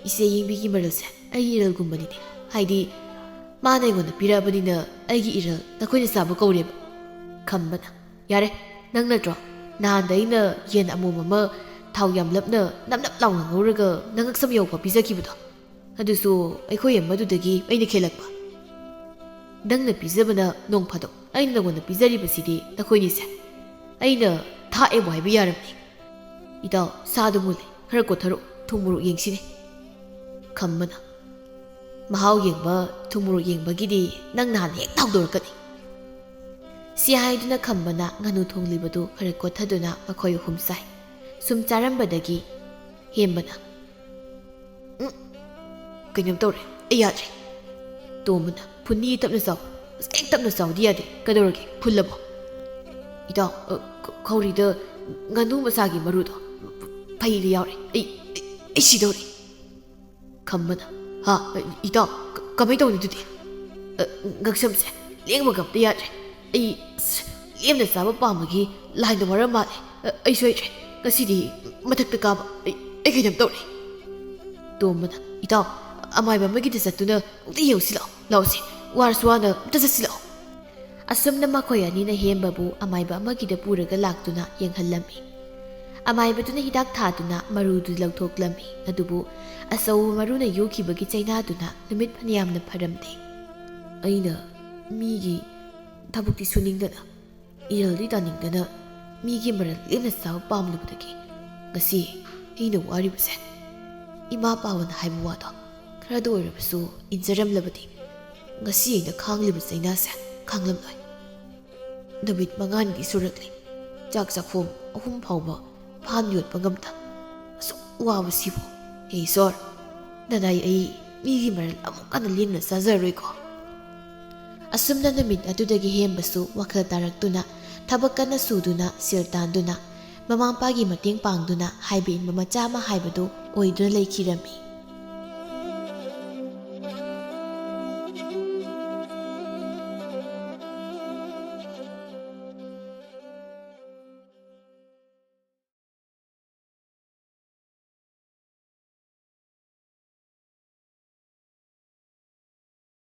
ꯏꯆꯦ ꯑꯌꯤꯡꯕꯤꯒꯤ ꯃꯔꯜꯁꯦ ꯑꯩꯒꯤ ꯏꯔꯜꯒꯨꯝꯕꯅꯤꯅꯦ꯫ ꯍꯥꯏꯗꯤ ꯃꯥꯅ ꯑꯩꯉꯣꯟꯗ ꯄꯤꯔꯛꯑꯕꯅꯤꯅ ꯑꯩꯒꯤ ꯏꯔꯜ ꯅꯈꯣꯏꯅ ꯆꯥꯕ ꯀꯧꯔꯦꯕ꯫" ꯈꯝꯕꯅ, "ꯌꯥꯔꯦ, ꯅꯪ ꯅꯠꯇ꯭ꯔꯣ ꯅꯍꯥꯟꯗ ꯑꯩꯅ ꯌꯦꯟ ꯑꯃꯣꯝ ꯑꯃ ꯊꯥꯎ ꯌꯥꯝꯂꯞꯅ ꯅꯞ ꯅꯞ ꯂꯥꯎꯅ ꯉꯧꯔꯒ ꯅꯉꯛꯁꯝ ꯌꯧꯐꯥꯎ ꯄꯤꯖꯈꯤꯕꯗꯣ? ꯑꯗꯨꯁꯨ ꯑꯩꯈꯣꯏ ꯑꯃꯗꯨꯗꯒꯤ ꯑꯩꯅ ꯈꯦꯠꯂꯛꯄ꯫ ꯅꯪꯅ ꯄꯤꯖꯕꯅ ꯅꯣꯡ ꯐꯥꯗꯣꯛ, ꯑꯩꯅ ꯅꯉꯣꯟꯗ ꯄꯤꯖꯔꯤꯕꯁꯤꯗꯤ ꯅꯈꯣꯏꯅꯤꯁꯦ꯫ ꯑꯩꯅ ꯊꯥꯛꯑꯦꯕꯨ ꯍꯥꯏꯕ ꯌꯥꯔꯕꯅꯤ꯫ ꯏꯇꯥꯎ, ꯁꯥꯗꯨ ꯃꯨꯜꯂꯦ, ꯈꯔ ꯀꯣꯠꯊꯔꯛꯎ, ꯊꯨꯝ ꯃꯣꯔꯣꯛ ꯌꯦꯡꯁꯤꯅꯦ꯫" ꯈꯝꯕꯅ, "ꯃꯍꯥꯎ ꯌꯦꯡꯕ, ꯊꯨꯝ ꯃꯣꯔꯣꯛ ꯌꯦꯡꯕꯒꯤꯗꯤ ꯅꯪ ꯅꯍꯥꯟ ꯍꯦꯛ ꯍꯧꯗꯣꯔꯛꯀꯅꯤ꯫" ꯁꯤ ꯍꯥꯏꯗꯨꯅ ꯈꯝꯕꯅ ꯉꯥꯅꯨ ꯊꯣꯡꯂꯤꯕꯗꯨ ꯈꯔ ꯀꯣꯠꯊꯗꯨꯅ ꯃꯈꯣꯏ ꯑꯍꯨꯝ ꯆꯥꯏ꯫ ꯁꯨꯝ ꯆꯥꯔꯝꯕꯗꯒꯤ ꯍꯦꯝꯕꯅ, "ꯎꯝ, ꯀꯩꯅꯣꯝ ꯇꯧꯔꯦ, ꯑꯩ ꯌꯥꯗ꯭ꯔꯦ꯫" ꯇꯣꯝꯕꯅ, "ꯐꯨꯟꯅꯤ, ꯇꯞꯅ ꯆꯥꯎ꯫" "ꯑꯁ, ꯍꯦꯛ ꯇꯞꯅ ꯆꯥꯎꯗꯤ ꯌꯥꯗꯦ꯫ ꯀꯩꯗꯧꯔꯒꯦ? ꯐꯨꯜꯂꯕꯣ?" "ꯏꯇꯥꯎ, ꯑ, ꯈ-, ꯈꯧꯔꯤꯗ ꯉꯥꯅꯨ ꯃꯆꯥꯒꯤ ꯃꯔꯨꯗꯣ ꯐꯩꯗ ꯌꯥꯎꯔꯦ꯫ ꯑꯩ, ꯑꯩ, ꯑꯩ ꯁꯤꯗꯧꯔꯦ꯫" ꯈꯝꯕꯅ, "ꯍꯥ? ꯏꯇꯥꯎ, ꯀ-, ꯀꯃꯥꯏ ꯇꯧꯅꯤ ꯑꯗꯨꯗꯤ? ꯑ, ꯉꯛꯁꯝꯁꯦ ꯂꯦꯡꯕꯒ ꯑꯝꯇ ꯌꯥꯗ꯭ꯔꯦ꯫ ꯑꯩ, ꯑꯁ, ꯂꯦꯝꯅ ꯆꯥꯕ ꯄꯥꯝꯕꯒꯤ ꯂꯥꯏꯅ ꯃꯔꯝ ꯃꯥꯜꯂꯦ꯫ ꯑ, ꯑꯩ ꯁꯣꯏꯗ꯭ꯔꯦ꯫ ꯉꯁꯤꯗꯤ ꯃꯊꯛꯇ ꯀꯥꯕ꯫ ꯑꯩ, ꯑꯩ ꯀꯩꯅꯣꯝ ꯇꯧꯔꯦ꯫" ꯇꯣꯝꯕꯅ, "ꯏꯇꯥꯎ, ꯑꯃꯥꯏꯕ ꯑꯃꯒꯤꯗ ꯆꯠꯇꯨꯅ ꯑꯝꯇ ꯌꯦꯡꯉꯨꯁꯤ ꯂꯥꯛꯑꯣ꯫ ꯂꯥꯛꯑꯣꯁꯦ, ꯋꯥꯔꯁꯨ ꯋꯥꯅ ꯑꯝꯇ ꯆꯠꯁꯤ ꯂꯥꯛꯑꯣ꯫" ꯑꯁꯨꯝꯅ ꯃꯈꯣꯏ ꯑꯅꯤꯅ ꯍꯦꯝꯕꯕꯨ ꯑꯃꯥꯏꯕ ꯑꯃꯒꯤꯗ ꯄꯨꯔꯒ ꯂꯥꯛꯇꯨꯅ ꯌꯦꯡꯍꯜꯂꯝꯃꯤ꯫ ꯑꯃꯥꯏꯕꯗꯨꯅ ꯍꯤꯗꯥꯛ ꯊꯥꯗꯨꯅ ꯃꯔꯨꯗꯨ ꯂꯧꯊꯣꯛꯂꯝꯃꯤ꯫ ꯑꯗꯨꯕꯨ ꯑꯆꯧꯕ ꯃꯔꯨꯅ ꯌꯣꯛꯈꯤꯕꯒꯤ ꯆꯩꯅꯥꯗꯨꯅ ꯅꯨꯃꯤꯠ ꯐꯅꯌꯥꯝꯅ ꯐꯔꯝꯗꯦ꯫ "ꯑꯩꯅ ꯃꯤꯒꯤ ꯊꯕꯛꯇꯤ ꯁꯨꯅꯤꯡꯗꯅ, ꯏꯔꯜꯗꯤ ꯇꯥꯅꯤꯡꯗꯅ, ꯃꯤꯒꯤ ꯃꯔꯜ ꯂꯦꯝꯅ ꯆꯥꯕ ꯄꯥꯝꯂꯨꯕꯗꯒꯤ ꯉꯁꯤ ꯑꯩꯅ ꯋꯥꯔꯤꯕꯁꯦ꯫ ꯏꯃꯥ ꯄꯥꯕꯅ ꯍꯥꯏꯕ ꯋꯥꯗꯣ ꯈꯔꯗ ꯑꯣꯏꯔꯕꯁꯨ ꯏꯟꯖꯔꯝꯂꯕꯗꯤ ꯉꯁꯤ ꯑꯩꯅ ꯈꯥꯡꯂꯤꯕ ꯆꯩꯅꯥꯁꯦ ꯈꯥꯡꯂꯝꯂꯣꯏ꯫ ꯅꯨꯃꯤꯠ ꯃꯉꯥꯅꯤꯗꯤ ꯁꯨꯔꯛꯂꯤ꯫ ꯆꯥꯛ ꯆꯥꯛꯈꯣꯝ ꯑꯍꯨꯝ ꯐꯥꯎꯕ ꯐꯥꯟ ꯌꯣꯠꯄ ꯉꯝꯗ꯫ ꯑꯁꯨꯛ ꯋꯥꯕꯁꯤꯕꯨ꯫ ꯍꯦ ꯏꯁꯣꯔ, ꯅꯅꯥꯏ ꯑꯩ ꯃꯤꯒꯤ ꯃꯔꯜ ꯑꯃꯨꯛ ꯍꯟꯅ ꯂꯦꯝꯅ ꯆꯥꯖꯔꯣꯏꯀꯣ?" ꯑꯁꯨꯝꯅ ꯅꯨꯃꯤꯠ ꯑꯗꯨꯗꯒꯤ ꯍꯦꯟꯕꯁꯨ ꯋꯥꯈꯜ ꯇꯥꯔꯛꯇꯨꯅ, ꯊꯕꯛ ꯀꯟꯅ ꯁꯨꯗꯨꯅ, ꯁꯦꯜ ꯇꯥꯟꯗꯨꯅ, ꯃꯃꯥ ꯃꯄꯥꯒꯤ ꯃꯇꯦꯡ ꯄꯥꯡꯗꯨꯅ ꯍꯥꯏꯕ ꯏꯟꯕ ꯃꯆꯥ ꯑꯃ ꯍꯥꯏꯕꯗꯨ ꯑꯣꯏꯗꯨꯅ ꯂꯩꯈꯤꯔꯝꯃꯤ꯫